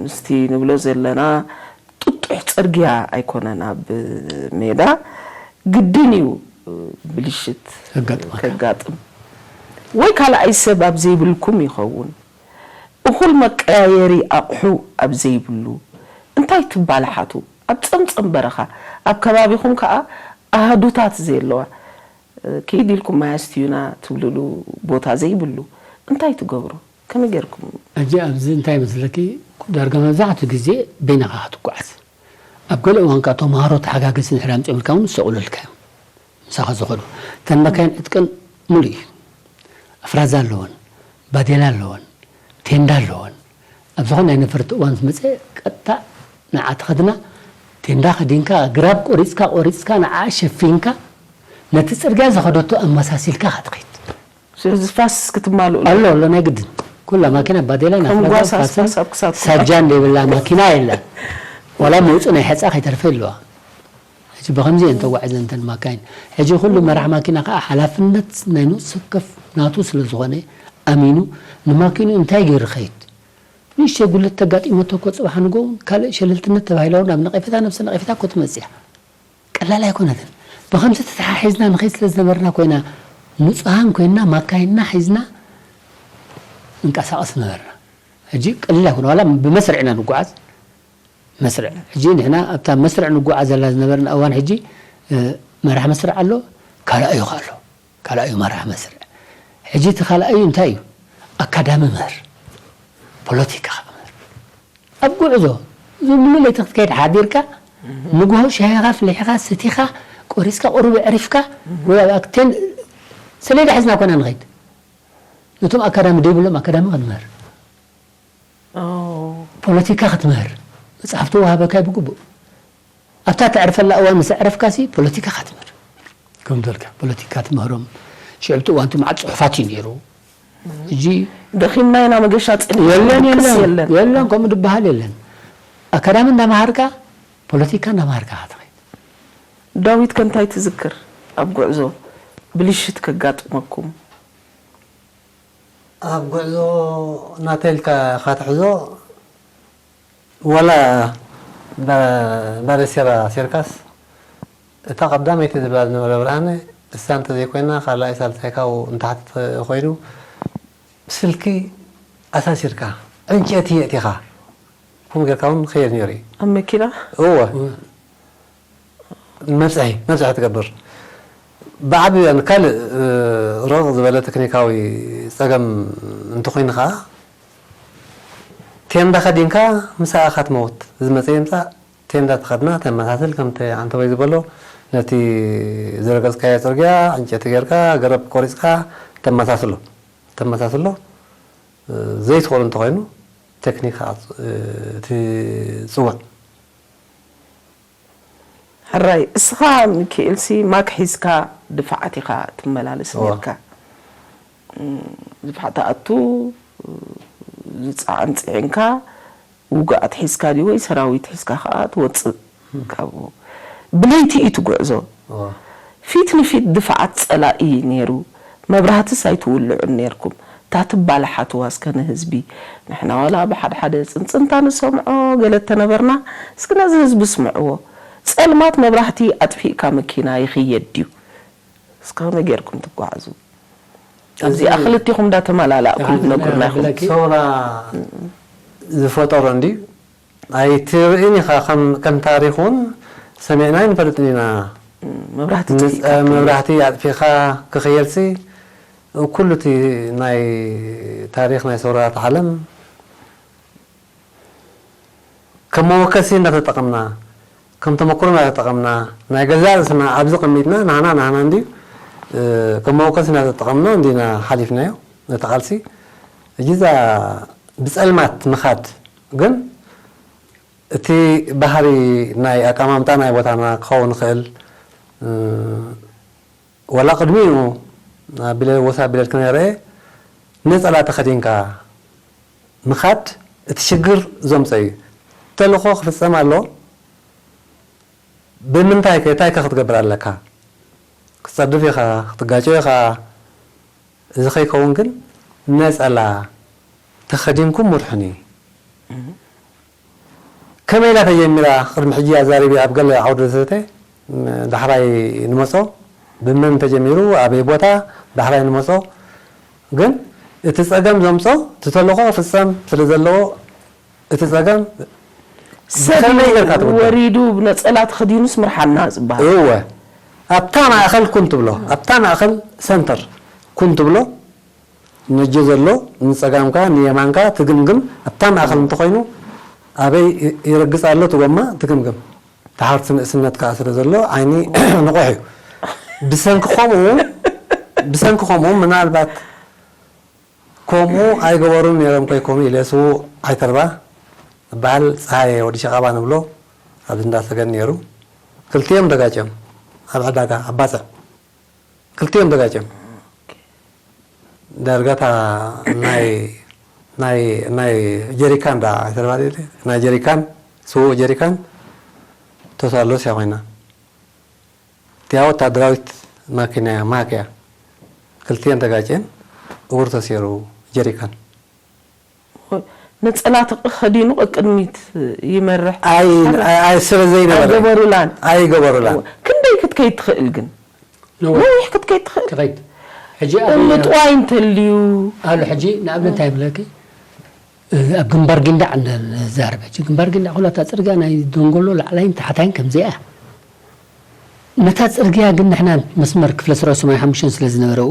ምስቲ ንብሎ ዘለና ጥጡሕ ፅርግያ ኣይኮነን ኣብ ሜዳ ግድን እዩ ብልሽት ከጋጥም ወይ ካልኣይ ሰብ ኣብ ዘይብልኩም ይኸውን እኹል መቀያየሪ ኣቑሑ ኣብ ዘይብሉ እንታይ ትባላሓቱ ኣብ ፀምፀም በረኻ ኣብ ከባቢኹም ከዓ ኣሃዱታት ዘየለዋ ኪድ ኢልኩም ማይ ኣስትዩና ትብልሉ ቦታ ዘይብሉ እንታይ ትገብሩ ከመይ ገርኩም ሕጂ ኣብዚ እንታይ መስለኪ ዳርጋ መብዛሕትኡ ግዜ በይንኻ ክትጓዓዝ ኣብ ገለ እዋን ከዓ ተምሃሮ ተሓጋገሲ ድሕሪ ኣምፅኦም ኢልካ እውን ዝሰቕሉልካ እዮም ምሳኻ ዝኸዱ እተን መካይን ዕጥቀን ሙሉእ እዩ ኣፍራዛ ኣለወን ባዴላ ኣለወን ቴንዳ ኣለወን ኣብ ዝኾነ ናይ ነፈርቲ እዋን ዝመፀ ቀጥታ ንዓ ትኸድና ቴንዳ ከዲንካ ግራብ ቆሪፅካ ቆሪፅካ ንዓ ሸፊንካ ነቲ ፅርግያ ዝኸደቶ ኣመሳሲልካ ኢኻ ትኸይድ ስለዚ ፋስ ክትማልኡ ኣሎ ኣሎ ናይ ግድን ኩላ ማኪና ባዴላ ከም ናፍራ ጓሳ ፋስን ፋስ ኣብ ክሳድኩም ሳጃን ዘይብላ ማኪና የለን ዋላ መውፅእ ናይ ሕፃ ከይተርፈ ኣለዋ ሕጂ ብኸምዚ እየን ተጓዕዘን እተን ማካይን ሕጂ ኩሉ መራሕ ማኪና ከዓ ሓላፍነት ናይ ንኡስ ወከፍ ናቱ ስለ ዝኾነ ኣሚኑ ንማኪንኡ እንታይ ገይሩ ኸይድ ንእሽተይ ጉድለት ተጋጢመቶ እኮ ፅባሕ ንጎ እውን ካልእ ሸለልትነት ተባሂላ እውን ኣብ ነቐፌታ ነብሰ ነቐፌታ እኮ ትመፅእ እያ ቀላል ኣይኮነትን ብኸምዚ ተተሓሒዝና ንኸይድ ስለ ዝነበርና ኮይና ንፁሃን ኮይንና ማካይንና ሒዝና እንቀሳቐስ ነበርና። ሕጂ ቀሊል ኣይኮነ፣ ዋላ ብመስርዕ ኢና ንጓዓዝ። መስርዕ፣ ሕጂ ንሕና ኣብታ መስርዕ ንጓዓዘላ ዝነበርና እዋን፣ ሕጂ፣ እ፣ መራሕ መስርዕ ኣሎ፣ ካልኣዩ ከ ኣሎ። ካልኣዩ መራሕ መስርዕ። ሕጂ እቲ ካልኣዩ እንታይ እዩ? ኣካዳሚ ምህር፣ ፖለቲካ ከኣ ምህር። ኣብ ጉዕዞ፣ ዝም ብሎ ለይቲ ክትከይድ ሓዲርካ፣ ንግሆ ሻሂኻ ኣፍሊሕኻ፣ ሰቲኻ፣ ቆሪስካ፣ ቁሩብ ኣዕሪፍካ፣ ወይ ኣብ ኣክቴን፣ ሰሌዳ ሒዝና ኮና ንኸይድ። ነቶም ኣካዳሚ ደይብሎም ኣካዳሚ ክንምህር። ኦ። ፖለቲካ ክትምህር። መጽሓፍ ተዋህበካ ብግቡእ። ኣብታ ተዕርፈላ እዋን ምስ ኣዕረፍካሲ ፖለቲካ ክትምህር። ከም ዘልካ። ፖለቲካ ትምህሮም። ሽዑ ኣብቲ እዋን እቲ መዓት ጽሑፋት እዩ ነይሩ። ሕጂ ደኺምና ኢና መገሻ ጸኒሑ የለን፣ ድቅስ የለን፣ የለን። የለን፣ ከምኡ ዝበሃል የለን። ኣካዳሚ እንዳምሃርካ፣ ፖለቲካ እንዳምሃርካ ኢኻ ትኸይድ። ዳዊት ከ እንታይ ትዝክር? ኣብ ጉዕዞ ብልሽት ከጋጥመኩም? ኣብ ጉዕዞ ናተይ ኢልካ ኢኻ ትሕዞ፣ ዋላ ባ-፣ ባለሴራ ሴርካስ፣ እታ ቀዳመይቲ ዝብላ ዝነበረ ብርሃነ፣ እሳ እንተዘይኮይና፣ ካልኣይ ሳልሳይ ካብኡ እንተሓተተ ኮይኑ፣ ስልኪ ኣሳሲርካ፣ ዕንጨቲ የእቲኻ፣ ከምኡ ጌርካ እውን ክኸይድ ነይሩ እዩ። ኣብ መኪና? እወ። እወ። መብጽሒ፣ መብጽሒ ትገብር። ብዓቢ ካልእ፣ እ፣ ርቕቕ ዝበለ ቴክኒካዊ ጸገም እንተኾይኑ ኸኣ፣ ቴንዳ ከዲንካ ምሳኻ ትመውት። ዝመጸ ይምጻእ፣ ቴንዳ ተኸድና ተመሳስል፣ ከምቲ ዓንተቦይ ዝበሎ፣ ነቲ ዝረገጽካዮ ጽርግያ ዕንጨቲ ጌርካ፣ ገረብ ቆሪጽካ ተመሳስሎ። ተመሳስሎ፣ እ፣ ዘይትኽእሉ እንተኾይኑ፣ ቴክኒክ፣ እ፣ ትጽውዕ። ሕራይ፣ እስኻ ሚኪኤልሲ ማክ ሒዝካ ድፋዓት ኢኻ ትመላለስ እዋ። ነርካ። እም፣ ድፋዕ ትኣቱ፣ ዝጸዓን ጽዒንካ፣ ውጉኣት ሒዝካ ድዩ ወይ ሰራዊት ሒዝካ ከኣ ትወጽእ ካብኡ። ብለይቲ እዩ እቲ ጉዕዞ። እዋ። ፊት ንፊት ድፋዓት ጸላኢ ነይሩ። መብራህትስ ኣይትውልዑን ነርኩም። እታ ትባላሓትዋ እስከ ንህዝቢ። ንሕና ዋላ ብሓደ ሓደ ጽንጽንታ ንሰምዖ ገለ እተነበርና፣ እስኪ ነዚ ህዝቢ ስምዕዎ። ጸልማት መብራህቲ ኣጥፊእካ መኪና ይኽየድ ድዩ? እስከ ከመይ ጌርኩም ትጓዓዙ? ኣብዚኣ እዚ ክልቲኹም እንዳተመላላእኩም ኣብዚ ትነግሩና ኢኹም። ብለኪ ሰውራ ዝፈጠሮ እንድዩ። ኣይትርእን ኢኻ፣ ከም፣ ከም ታሪኽ እውን ሰሚዕና ኣይንፈልጥን ኢና። እም፣ መብራህቲ ንጸ-፣ ጥፊእካ መብራህቲ ኣጥፊእካ ክኽየድሲ፣ ኩሉ እቲ ናይ ታሪኽ ናይ ሰውራታት ዓለም ከም መወከሲ እንዳተጠቐምና፣ ከም ተመክሮ እንዳተጠቐምና፣ ናይ ገዛእ ርእስና ኣብዚ ቀሚጥና፣ ናህና፣ ናህና እንድዩ፣ እ፣ ከም መወከሲ እንዳተጠቐምና እንዲና ሓሊፍናዮ ነቲ ቃልሲ። ሕጂ እዛ ብጸልማት ምኻድ ግን እቲ ባህሪ ናይ ኣቀማምጣ ናይ ቦታና ክኸውን ይኽእል፣ እ፣ ወላ ቅድሚኡ ኣቢለ ወሳ ኣቢለልኪ ነይረ፣ ነጸላ ተኸዲንካ ምኻድ እቲ ሽግር ዘምጸ እዩ። ተልእኾ ክፍጸም ኣሎ። ብምንታይ ከ፣ እንታይ ከ ክትገብር ኣለካ? ክትጸድፍ ኢኻ፣ ክትጋጨ ኢኻ። እዚ ከይከውን ግን ነጸላ ተኸዲንኩም ምርሑኒ። ከመይ ኢላ ተጀሚራ? ቅድሚ ሕጂ ኣዛሪቢ ኣብ ገለ ዓውዲ ዘተ፣ ም፣ ዳሕራይ ንመጾ፣ ብመን ተጀሚሩ፣ ኣበይ ቦታ፣ ዳሕራይ ንመጾ። ግን እቲ ጸገም ዘምጾ፣ እቲ ተልእኾ ክፍጸም ስለ ዘለዎ፣ እቲ ጸገም ሰብ ከመይ ጌርካ ትውድእ? ወሪዱ ብነጸላ ተኸዲኑስ ምርሓና ዝበሃል። እወ። ኣብታ ማእከል ኩን ትብሎ፣ ኣብታ ማእከል ሰንተር ኩን ትብሎ፣ ነጆ ዘሎ ንጸጋምካ ንየማንካ ትግምግም፣ ኣብታ ማእከል እንተኾይኑ ኣበይ ይ-፣ ይረግጽ ኣሎ እቲ ጎማ ትግምግም። ተሓርቲ ንእስነት ከኣ ስለ ዘሎ ዓይኒ ንቑሕ እዩ። ብሰንኪ ከምኡ፣ ብሰንኪ ከምኡ ምናልባት ከምኡ ኣይገበሩን ነይሮም ከይኮኑ ኢለ ስዉእ ዓይተርባ ዝበሃል ጸሃየ ወዲ ሸቓባ ንብሎ ኣብዚ እንዳ ሰገን ነይሩ። ክልቲኦም ተጋጭዮም ኣብ ዕዳጋ ኣብ ባጽዕ። ክልቲኦም ተጋጭዮም። ዳርጋ እታ ናይ፣ ናይ፣ ናይ ጀሪካን ደኣ ኣይተባህለ፣ ናይ ጀሪካን፣ ስዉእ ጀሪካን ተሳሎስ እያ ኮይና። እቲኣ ወታደራዊት ማኪና እያ፣ ማክ እያ። ክልቲኤን ተጋጭየን፣ እግሩ ተሲሩ ጀሪካን። ነጸላ ተኸዲኑ ቀቅድሚት ይመርሕ። ኣይ፣ ኣይ፣ ኣይ፣ ስለ ዘይነበረ። ኣይገበሩላን። ኣይገበሩላን። እወ። ክንደይ ክትከይድ ትኽእል ግን? ነዊሕ። ነዊሕ ክትከይድ ትኽእል። ትኸይድ። ሕጂ ኣብ እምጥዋይ እንተልዩ ኣሉ። ሕጂ ንኣብነት እንታይ ይብለኪ? ኣብ ግንባር ጊንዳዕ ንዛረብ። ሕጂ ግንባር ጊንዳዕ ኩላታ ጽርግያ ናይ ደንጎሎ ላዕላይን ታሕታይን ከምዚኣ እያ። ነታ ጽርግያ ግን ንሕና መስመር ክፍለ ሰራዊት ሰማንያ ሓሙሽተ ስለ ዝነበረኡ፣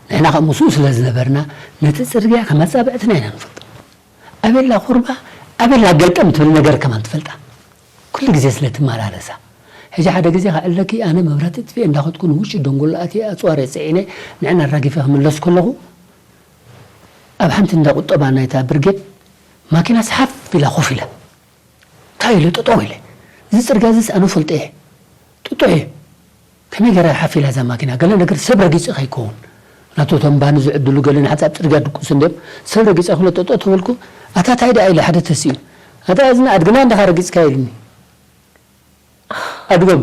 ንሕና ከኣ ምስኡ ስለ ዝነበርና፣ ነቲ ጽርግያ ከም ኣጻብዕትና ኢና ንፈልጦ። ኣቤላ ኩርባ፣ ኣቤላ ገልጠም ትብል ነገር ከማን ትፈልጣ። ኩሉ ግዜ ስለ ትመላለሳ። ሕጂ ሓደ ግዜ ከዕለኪ፣ ኣነ መብራህቲ ጥፊኤ እንዳኸድኩ ንውሽጢ ደንጎሎ ኣትየ ኣጽዋር ጽዒነ ንዕን ኣራጊፈ ክምለስ ከለኹ፣ ኣብ ሓንቲ እንዳ ቁጠባ ናይታ ብርጌድ ማኪና ስሓፍ ኢላ ኮፍ ኢላ። እንታይ ኢለ ጠጠው ኢለ። እዚ ጽርግያ እዚስ ኣነ ፈልጦ እየ። ጥጡሕ እዩ። ከመይ ገይራ ሓፍ ኢላ እዛ ማኪና? ገለ ነገር ሰብ ረጊጸ ከይከውን። ናቱ እቶም ባኒ ዝዕድሉ ገለ ንሓንሳብ ጽርግያ ድቁስ እንድዮም። ሰብ ረጊጸ ክብሎ ጠጠው ተበልኩ። ኣታ ታይ ደኣ ኢለ ሓደ ተሲኡ። ኣታ እዝኒ ኣድግና እንዲኻ ረጊጽካ ኢሉኒ። ኣድጎም።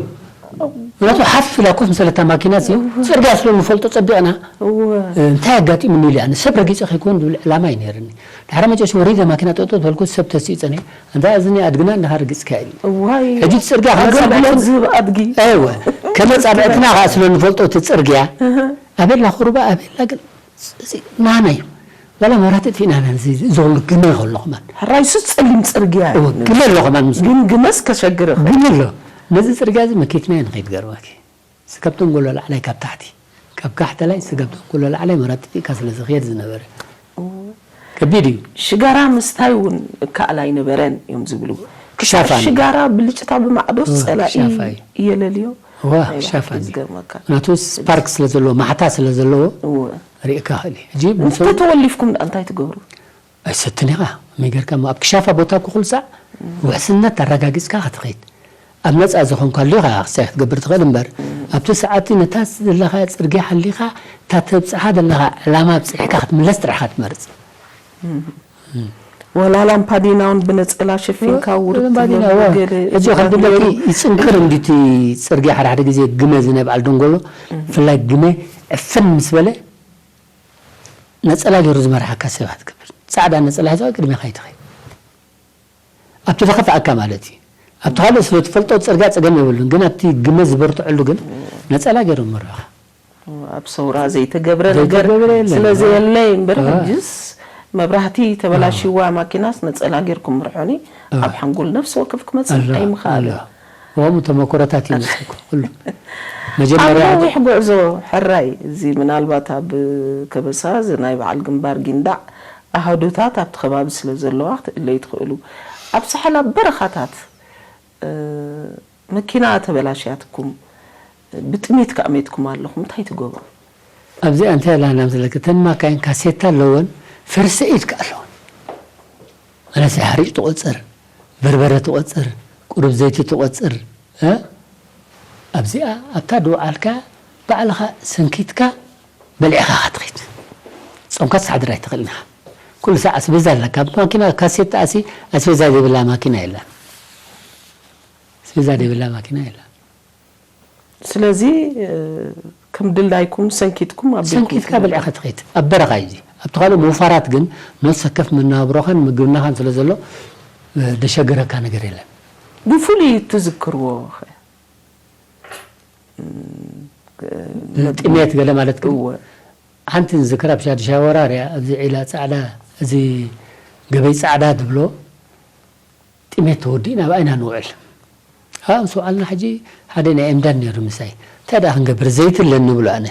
ናቱ ሓፍ ኢላ ኮፍ ምስ በለታ ማኪና ሲ ጽርግያ ስለ ንፈልጦ ጸቢቕና። እወ። እንታይ ኣጋጢሙኒ ኢለ ኣነ ሰብ ረጊጸ ከይከውን ዝብል ዕላማ እዩ ነይርኒ። ድሕሪ መጨረሻ ወሪደ ማኪና ጠጠው ተበልኩ ሰብ ተሲኡ ጸኒሑ። ኣንታ እዝኒ ኣድግና እንዲኻ ረጊጽካ ኢሉኒ። እዋይ። ሕጂ እቲ ጽርግያ ካብ ኣጸብዕቲ ጸብዕቲ ዝህብ ኣድጊ። እወ። ከም ኣጸብዕትና ከኣ ስለ ንፈልጦ እቲ ጽርግያ። ኣሃ። ኣቤላ ቁርባ ኣቤላ ግን እዚ ናና እዩ። ዋላ መብራህቲ ኣጥፊእና ኢና እዚ፣ እዚ ኩሉ ግመ ከሎ ከማን። ሕራይ እሱ ጸሊም ጽርግያ እዩ። እወ፣ ግመ ኣሎ ከማን ምስ ግን ግመስ ከሸግርኽ። ግመ ኣሎ። ነዚ ጽርግያ እዚ መኪትና ንኸይድ ገርባኪ። ስጋብ ደንጎሎ ላዕላይ ካብ ታሕቲ፣ ካብ ካሕተላይ ስጋብ ደንጎሎ ላዕላይ መብራህቲ ኣጥፊእካ ስለ ዝኽየድ ዝነበረ። እወ። ከቢድ እዩ። ሽጋራ ምስታይ እውን እከኣል ኣይነበረን እዮም ዝብሉ። ክሻፋ ክሻፍ እዩ። ሽጋራ ብልጭታ ብማዕዶስ እወ፣ ጸላኢ ክሻፋ እዩ። እየለልዮ። እወ፣ ናይ ክሻፋ ባሕቲ እዩ። ዝገርመካ። ምክንያቱ ስፓርክ ስለ ዘለዎ፣ ማሕታ ስለ ዘለዎ እወ። ርኢካ ክእል እዩ። ሕጂ ምስ እንተ ተወሊፍኩም ደኣ እንታይ ትገብሩ? ኣይሰትን ኢኻ። ከመይ ጌርካ እሞ ኣብ ክሻፋ ቦታ እኮ ኩሉ ሳዕ ውሕስነት ኣረጋጊጽካ ክትኸይድ። ኣብ ነጻ ዝኾንካሉ ኢኻ ክሳይ ክትገብር ትኽእል እምበር፣ ኣብቲ ሰዓት ነታ ዘለኻያ ጽርግያ ሓሊኻ፣ እታ ተብጽሓ ዘለኻ ዕላማ ኣብጺሕካ ክትምለስ ጥራሕ ኢኻ ትመርጽ። ወላ ላምፓዲና እውን ብነጸላ ሸፊንካ ውርድ ላምፓዲና፣ ትብሎ እወ። ገለ ሕጂ ይባል ከምድለኪ ነይሩ። ይጽንክር እንዲ እቲ ጽርግያ ሓደ ሓደ ግዜ ግመ እዚ ናይ በዓል ደንጎሎ፣ ብፍላይ ግመ ዕፍን ምስ በለ፣ ነጸላ ገይሩ ዝመርሓካ ሰብ ኣትገብር። ጻዕዳ ነጸላ ሒዛ ቅድሜኻ ኣይትኸይድ። ኣብቲ ዝኸፍኣካ ማለት እዩ። ኣብቲ ካልእ ስለ ትፈልጦ ጽርግያ ጸገም የብሉን፣ ግን ኣብቲ ግመ ዝበርትዐሉ ግን ነጸላ ገይሩ መርሖኻ። ኣብ ሰውራ ዘይተገብረ ነገር ዘይተገብረ የለን። ስለ ዘየለ እምበር፣ አ። ሕጅስ መብራህቲ ተበላሽዋ ማኪናስ ነጸላ ጌርኩም ምርሖኒ፣ አ። ኣብ ሓንጎል ነፍሲ ወከፍ ክመጽእ ኣሎ፣ ኣይምኽኣልን። ኣሎ። ከምኡ ተመኩሮታት ይመጽእ እኮ ኩሉ። መጀመርያ ኣብ ነዊሕ ጉዕዞ ሕራይ፣ እዚ ምናልባት ኣብ ከበሳ፣ እዚ ናይ በዓል ግንባር ጊንዳዕ ኣሃዱታት ኣብቲ ከባቢ ስለ ዘለዋ ክትእለዩ ትኽእሉ። ኣብ ሳሕል ኣብ በረኻታት፣ እ፣ መኪና ተበላሽያትኩም፣ ብጥሜት ከኣ ሜትኩም ኣለኹም፣ እንታይ ትገብሩ? ኣብዚኣ እንታይ ኢላ ናብ ዘለኪ፣ እተን ማካይን ካሴታ ኣለወን፣ ፈርስት ኤድ ከኣ ኣለወን። መለሰ ሓሪጭ ትቆጽር፣ በርበረ ትቆጽር፣ ቁሩብ ዘይቲ ትቆጽር፣ እ? ኣብዚኣ ኣብታ ድውዓልካ ባዕልኻ ሰንኪትካ በሊዕኻ ኢኻ ትኸይድ። ጾምካ ክትሓድር ኣይትኽእልን ኢኻ። ኩሉ ሳዕ ኣስቤዛ ኣለካ። ኣብ ማኪና ካሴታ ኣሲ ኣስቤዛ ዘይብላ ማኪና የላን። ኣስቤዛ ዘይብላ ማኪና የላን። ስለዚ፣ እ፣ ከም ድላይኩም ሰንኪትኩም ኣብ ቤትኩም ሰንኪትካ ትነብሩ። በሊዕኻ ትኸይድ። ኣብ በረኻ እዩ እዚ። ኣብቲ ካልእ ምውፋራት ግን ነፍሲ ወከፍ መነባብሮኻን ምግብናኻን ስለ ዘሎ፣ እ፣ ደሸግረካ ነገር የለን። ብፍሉይ እትዝክርዎ ኸ? እም፣ እ፣ ጥሜት ገለ ማለት ግን እወ። ሓንቲ ንዝክር ኣብ ሻድሻይ ወራር እያ፣ ኣብዚ ዒላ ጻዕዳ፣ እዚ ገበይ ጻዕዳ ትብሎ፣ ጥሜት ተወዲእና ኣብኣ ኢና ንውዕል። ኣብኣ ምስ ወዓልና ሕጂ ሓደ ናይ ኤምዳድ ነይሩ ምሳይ። እንታይ ደኣ ክንገብር? ዘይቲ ኣለኒ ንብሎ ኣነ።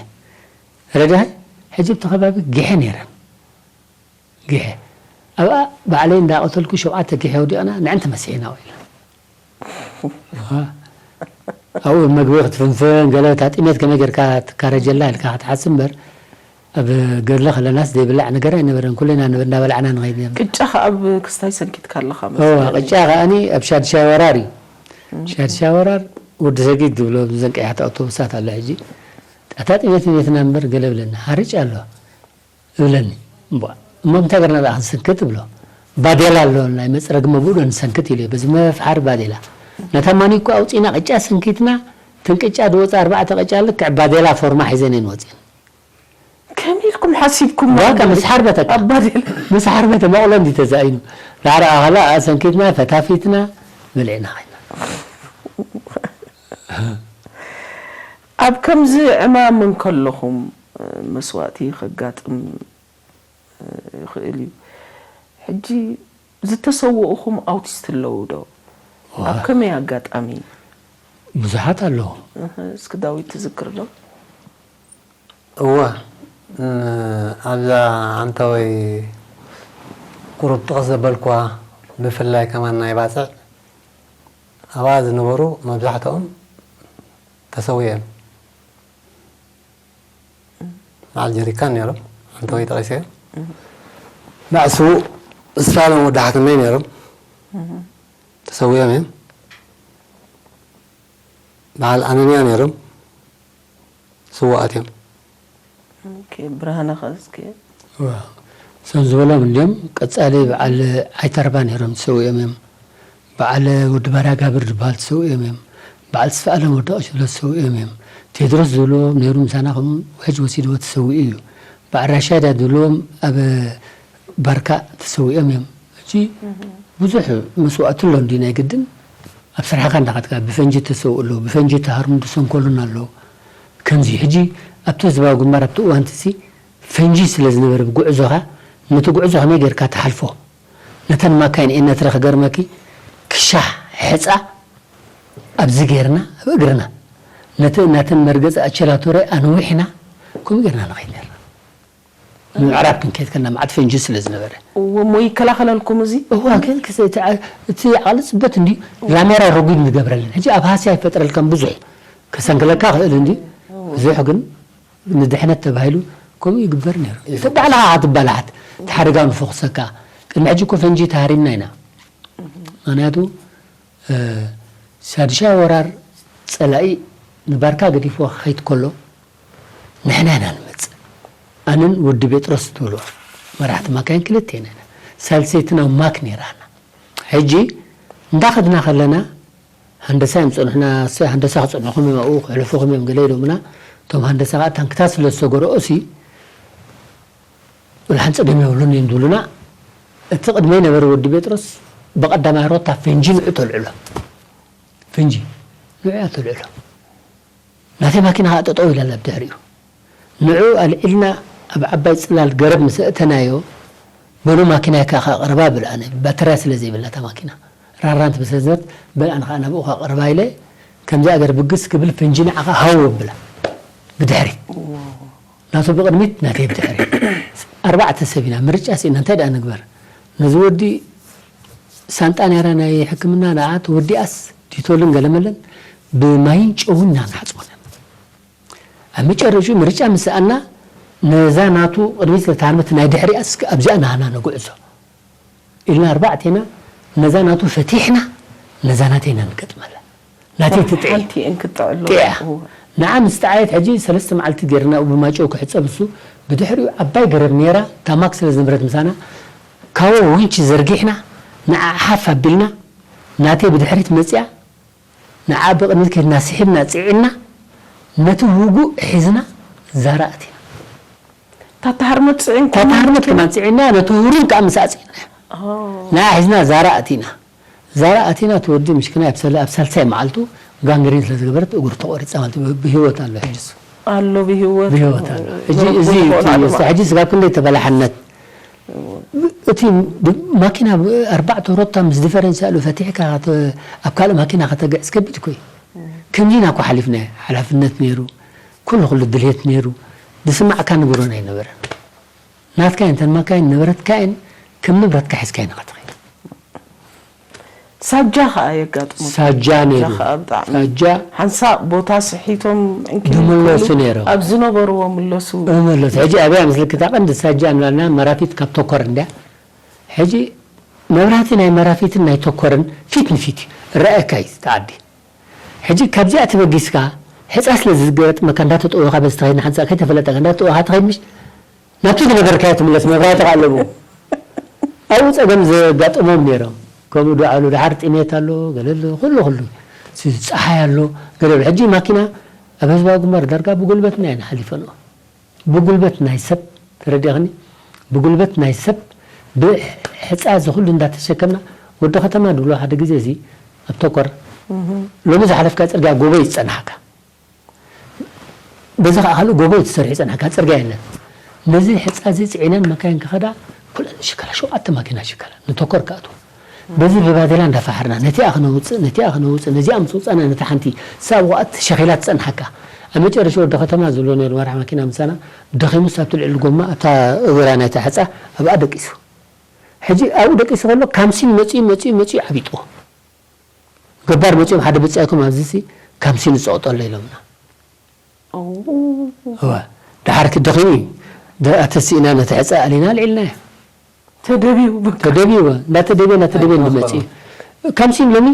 ረዳሃይ፣ ሕጂ ኣብቲ ከባቢ ጊሐ ነይረን። ጊሐ። ኣብኣ ባዕለይ እንዳቐተልኩ ሸውዓተ ጊሐ ኣውዲቕና፣ ንዕን ተመሲሒና ውዒልና። ኣብኡ መግቢ ክትፍንፍን፣ ገለ እታ ጥሜት ከመይ ጌርካ ትካረጀላ ኢልካ ክትሓስብ እምበር፣ ኣብ ገድሊ ከለናስ ዘይብላዕ ነገር ኣይነበረን። ኩልና ንብ-፣ እንዳበላዕና ንኸይድ ነርና። ቅጫ ከ ኣብ ክስታይ ሰንኪትካ ኣለኻ እወ፣ መስለኒ። ቅጫ ከኣኒ ኣብ ሻድሻይ ወራር እዩ። እም። ሻድሻይ ወራር ወዲ ሰጊድ ዝብሎ ብዘን ቀያሕቲ ኣውቶቡሳት ኣሎ ሕጂ። ኣታ ጥሜት ጥሜትና እምበር ገለ ብለና። ሓርጭ ኣሎ። እብለኒ። እምቧ፣ እሞ እንታይ ገርና ደኣ ክንስንክት እብሎ። ባዴላ ኣሎ፣ ናይ መጽረጊ መብኡ ዶ ንሰንክት ኢሉ፣ በዚ መፍሓሪ ባዴላ። ነታ ማኒኮ ኣውጺእና ቅጫ ሰንኪትና፣ እተን ቅጫ ዝወጻ ኣርባዕተ ቅጫ ልክዕ ባዴላ ፎርማ ሒዘን እየን ወጺአን። ከመይ ኢልኩም ሓሲብኩም በቃ ማለት? ምስ ሓርበተካ። ኣብ ባዴላ። ምስ ሓርበተ መቕሎ እንዲ ተዛኢኑ። ዳሕሪ ኣኸላ ሰንኪትና፣ ፈታፊትና፣ በሊዕና ኸይድና። ኣብ ከምዚ ዕማም እንከለኹም፣ መስዋእቲ ከጋጥም ይኽእል እዩ። ሕጂ ዝተሰወኡኹም ኣውቲስት ኣለዉ ዶ? ኣብ ከመይ ኣጋጣሚ? ብዙሓት ኣለዉ። እህ፣ እስኪ ዳዊት ትዝክር ዶ? እወ፣ እ፣ ኣብዛ ዓንተወይ ቁሩብ ጥቕስ ዘበልኩዋ፣ ብፍላይ ከማን ናይ ባጽዕ ኣብኣ ዝነበሩ መብዛሕትኦም ተሰዊኦም። በዓል ጀሪካን ነይሮም፣ ዓንተወይ ጠቒሰዮ። በዓል ስዉእ እስፋሎም ወዲ ሓክመይ ነይሮም፣ ተሰዊኦም እዮም። በዓል ኣነንያ ነይሮም፣ ስዉኣት እዮም። ኦኬ፣ ብርሃነ ከ እስኪ? እዋ፣ እዞም ዝበሎም እንዲዮም። ቀጻሊ በዓል ዓይተርባ ነይሮም፣ ተሰዊኦም እዮም። በዓል ወዲ ባርያ ጋብር ዝበሃል ተሰዊኦም እዮም። በዓል ተስፋኣለም ወዲ ቀሽሎ ተሰዊኦም እዮም። ቴድሮስ ዝብልዎ ነይሩ ምሳና፣ ከምኡ ሕጂ ወሲድዎ ተሰዊኡ እዩ። በዓል ራሻይዳ ዝብልዎም ኣብ ባርካ ተሰዊኦም እዮም። ሕጂ ብዙሕ መስዋእቲ ኣሎ እንዲ ናይ ግድን ኣብ ስራሕካ እንዳኸድካ ብፈንጂ ተሰውኡ ኣለዉ፣ ብፈንጂ ተሃርሙ ዝሰንከሉና ኣለዉ። ከምዚ ሕጂ ኣብቲ ህዝባዊ ግንባር ኣብቲ እዋን እቲ ፈንጂ ስለ ዝነበረ ብጉዕዞኻ ነቲ ጉዕዞ ከመይ ጌርካ ትሓልፎ? ነተን ማካይን ኤነትረ ክገርመኪ ክሻሕ ሕጻ ኣብዚ ጌርና ኣብ እግርና ነቲ ናተን መርገጺ ኣቸላቶረ ኣንዊሕና ከምኡ ጌርና ንኸይድ ነርና። ንምዕራብ ክንከይድ ከለና መዓት ፈንጂ ስለ ዝነበረ። እዎ፣ እሞ ይከላኸለልኩም እዚ? እዋ፣ ግን ክስ-፣ እቲ ዓ-፣ እቲ ዓቕሊ ጽበት እንድዩ ላሜራ ረጒድ ንገብረለን። ሕጂ ኣብ ሃስያ ይፈጥረልካን ብዙሕ። ከሰንክለካ ክእል እንድዩ። ብዙሕ ግን ንድሕነት ተባሂሉ ከምኡ ይግበር ነይሩ። እቲ ባዕልኻ ክትበላሓት፣ እቲ ሓደጋ ንፈኹሰካ። ቅድሚ ሕጂ እኮ ፈንጂ ተሃሪምና ኢና። ምኽንያቱ፣ እ፣ ሳድሻይ ወራር ጸላኢ ንባርካ ገዲፍዎ ክኸይድ ከሎ፣ ንሕና ኢና ንመጽእ። ኣነን ወዲ ጴጥሮስ ትብሎ መራሕቲ ማካይን ክልቴና ኢና። ሳልሰይቲ ናብ ማክ ነይራና። ሕጂ እንዳኸድና ከለና ሃንደሳ እዮም ጸንሑና፣ "እሰይ ሃንደሳ ክጸንሑኹም እዮም ኣብኡ፣ ከሕልፉኹም እዮም" ገለ ኢሎምና። እቶም ሃንደሳ ከኣ ታንክታት ስለ ዝተገርኦሲ፣ "ቁልሓን ጸገም የብሉን እዮም" ዝብሉና። እቲ ቅድመይ ነበረ ወዲ ጴጥሮስ ብቐዳማይ ሮታ ፈንጂ ንዑ ተልዕሎ። ፈንጂ ንዑ እያ ተልዕሎ። ናተይ ማኪና ከኣ ጠጠው ኢላ ኣላ ብድሕሪኡ። ንዑ ኣልዒልና ኣብ ዓባይ ጽላል ገረብ ምስ ኣእተናዮ፣ "በሉ ማኪናይ ከኣ ከቕርባ" ብል ኣነ፣ ባተርያ ስለ ዘይብላ እታ ማኪና። ራራንት ብሰዘት በል ኣነ ከኣ ናብኡ ከቕርባ ኢለ፣ ከምዚኣ ገር ብግስ ክብል ፈንጂ ንዓ ከኣ ሃው ኣብላ። ብድሕሪት። ናቱ ብቕድሚት ናተይ ብድሕሪት። ኣርባዕተ ሰብ ኢና፣ ምርጫ ስኢና፣ እንታይ ደኣ ንግበር? ነዚ ወዲ ሳንጣ ነይራ ናይ ሕክምና ንዓ ተወዲኣስ፣ ዲቶልን ገለመለን ብማይን ጨውን ኢና ንሓጽቦ ነርና። ኣብ መጨረሽኡ ምርጫ ምስ ሰኣና፣ ነዛ ናቱ ቅድሚት ዝተሃርመት ናይ ድሕሪኣ እስከ ኣብዚኣ ናህና ንጉዕዞ ኢልና ኣርባዕቴና ነዛ ናቱ ፈቲሕና፣ ነዛ ናተይ ኢና ንገጥመላ። ናተይ ትጥዒ። ሓንቲ እየን ክትጥዕሎ። ጥዕያ። እወ። ንዓ ምስ ጠዓየት ሕጂ ሰለስተ መዓልቲ ጌርና ብማጨው ክሕጸብ እሱ፣ ብድሕሪኡ ዓባይ ገረብ ነይራ፣ ታማክ ስለ ዝነበረት ምሳና፣ ካዎ ወንጪ ዘርጊሕና፣ ንዓ ሓፍ ኣቢልና፣ ናተይ ብድሕሪት መጺኣ፣ ንዓ ብቕድሚት ከድና ስሒብና ጽዒና፣ ነቲ ውጉእ ሒዝና ዛራ ኣቲና። እታ ተሃርመት ጽዒንኩም? እታ ተሃርመት ከማን ጽዒና፣ ነቲ ውሩድ ከኣ ምስ ኣጽዒና። ኦ። ንዓ ሒዝና ዛራ ኣቲና። ዛራ ኣቲና፣ እቲ ወዲ ምሽክና ኣብ ሰለ-፣ ኣብ ሳልሳይ መዓልቱ ጋንግሪን ስለ ዝገበረት እግሩ ተቖሪጻ ማለት እዩ። ብ-፣ ብህይወት ኣሎ ሕጂ እሱ። ኣሎ ብህይወት። ብህይወት ኣሎ። ሕጂ እዚ እዩ እቲ፣ ሕጂ ስጋብ ክንደይ ተበላሓነት። እቲ ብ-፣ ማኪና ብ-፣ ኣርባዕተ ሮታ ምስ ዲፈረንስ ያሉ ፈቲሕካ ከተ-፣ ኣብ ካልእ ማኪና ከተግዕዝ ከቢድ እኮ እዩ። ከምዚ ኢና እኮ ሓሊፍናዮ። ሓላፍነት ነይሩ፣ ኩሉ ኩሉ ድልየት ነይሩ። ዝስማዕካ ንግሮን ኣይነበረን። ናትካ እየን፣ እተን ማካይን ንብረትካ እየን፣ ከም ንብረትካ ሒዝካ ኢና ከተኸይድ። ሳጃ ኸኣ የጋጥሞ። ሳጃ ነይሩ። ኸኣ ብጣዕሚ ሳጃ ሓንሳእ ቦታ ስሒቶም ዕንኪሊል ዝምለሱ ክብሉ ነይሮም። ኣብ ዝነበርዎ ምለሱ። ዝምለሱ። ሕጂ ኣብያ ምስልክታ ቀንዲ ሳጃ እንብላና መራፊት ካብ ተኮር እንድያ። ሕጂ መብራህቲ ናይ መራፊትን ናይ ተኮርን ፊት ንፊት እዩ። ረኣየካ እዩ እቲ ዓዲ። ሕጂ ካብዚኣ ተበጊስካ ሕጻ ስለ ዝገጥመካ እንዳተጠወኻ በዚ ተኸይድና ሓንሳእ ከይተፈለጠካ እንዳተጠወኻ ትኸይድ ምሽ ናብቲ ዝነበርካዮ ትምለስ፣ መብራህቲ ከኣ ኣለዎ። ኣብኡ ጸገም ዘጋጠሞም ነይሮም። ከምኡ ዶ ኣሉ፣ ደሓር ጥሜት ኣሎ፣ ገለ ኣሎ፣ ኩሉ፣ ኩሉ። ሲ-፣ ጸሓይ ኣሎ፣ ገለ ኣሎ። ሕጂ ማኪና ኣብ ህዝባዊ ግንባር ዳርጋ ብጉልበትና ኢና ሓሊፈንኦ። ብጉልበት ናይ ሰብ፣ ተረዲእኽኒ? ብጉልበት ናይ ሰብ፣ ብሕጻ እዚ ኩሉ እንዳተሸከምና፣ ወዲ ከተማ ድብሎ ሓደ ግዜ እዚ ኣብ ተኮር፣ ሎሚ ዝሓለፍካ ጽርግያ ጎቦ እዩ ዝጸንሓካ። በዚ ከዓ ካልእ ጎቦ እዩ ተሰሪሑ ይጸንሐካ፣ ጽርግያ የለን። ነዚ ሕጻ እዚ ጽዒነን መካይን ክኸዳ ኩለን ይሽከላ፣ ሸውዓተ ማኪና ይሽከላ፣ ንተኮር ክኣትዋ። በዚ ብባዴላ እንዳፈሓርና ነቲኣ ክነውጽእ፣ ነቲኣ ክነውጽእ፣ ነዚኣ ምስ ወጻና ነታ ሓንቲ ሳብ ወኣት ሸኺላ ትጸንሓካ። ኣብ መጨረሻ ወዲ ከተማ ዝብሎ ነይሩ መራሕ ማኪና ምሳና ደኺሙስ ኣብቲ ልዕሊ ጎማ ኣብታ እግራ ናይታ ሕጻ ኣብኣ ደቂሱ። ሕጂ ኣብኡ ደቂሱ ከሎ ካምሲን መጺኡ መጺኡ መጺኡ ዓቢጥዎ። ገባር መጺኦም ሓደ ብጻይኩም ኣብዚ ሲ ካምሲን ዝጸቕጦ ኣሎ ኢሎምና። እወ፣ ደሓር ክደኺሙ እዩ። ደ-፣ ኣተሲእና ነቲ ሕጻ ኣሊና ኣልዒልናዮ። ተደብዩ በቃ። ተደብዩ፣ እወ፣ እንዳተደብየ፣ እንዳተደብየ እንድመጽእ እዩ። ከምሲ ሎሚ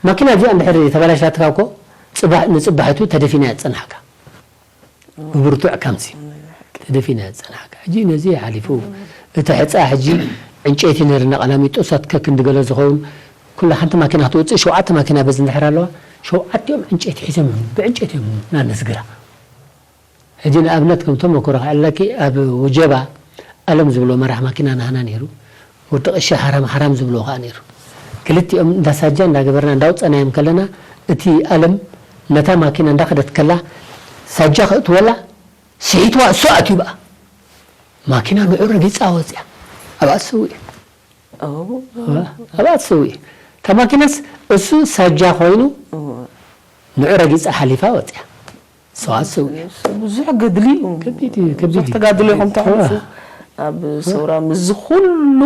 ማኪና እዚኣ እንድሕር ተበላሽታትካ እኮ፣ ጽባሕ፣ ንጽባሒቱ ተደፊና እያ ትጸንሓካ። ብብርቱዕ ከምሲ ተደፊና እያ ትጸንሓካ። ሕጂ ነዚ ሓሊፉ፣ እቲ ሕጻ ሕጂ ዕንጨይቲ ነርና፣ ቀላሚጦሳት ከክንዲ ገለ ዝኸውን፣ ኩላ ሓንቲ ማኪና ክትወጽእ፣ ሸውዓተ ማኪና በዚ እንድሕር ኣለዋ፣ ሸውዓቲኦም ዕንጨይቲ ሒዞም እዮም፣ ብዕንጨይቲ እዮም ናነስግራ። ሕጂ ንኣብነት ከም ተመክሮ ክዕለኪ፣ ኣብ ወጀባ ኣለም ዝብሎ መራሕ ማኪና ናህና ነይሩ። ወዲ ቀሺ ሓራም ሓራም ዝብሎ ከኣ ነይሩ። ክልቲኦም እንዳ ሳጃ እንዳገበርና እንዳውጸናዮም ከለና፣ እቲ ኣለም ነታ ማኪና እንዳኸደት ከላ፣ ሳጃ ከእትወላ፣ ስሒትዋ እሱ ኣትዩ በኣ። ማኪና ንዑ ረጊጻ ወጽያ። ኣብኣ ትስውእ። ኦ። ኣብኣ ትስውእ። እታ ማኪናስ እሱ ሳጃ ኮይኑ፣ እወ። ንዑ ረጊጻ ሓሊፋ ወጽያ። ሰዋት ሰውእ። ብዙሕ ገድሊ እዩ። ከቢድ እዩ፣ ከቢድ ብዙሕ እዩ። ተጋድሎ ኢኹም ተሕልፉ። እዋ። ኣብ ሰውራ ምስዚ ኩሉ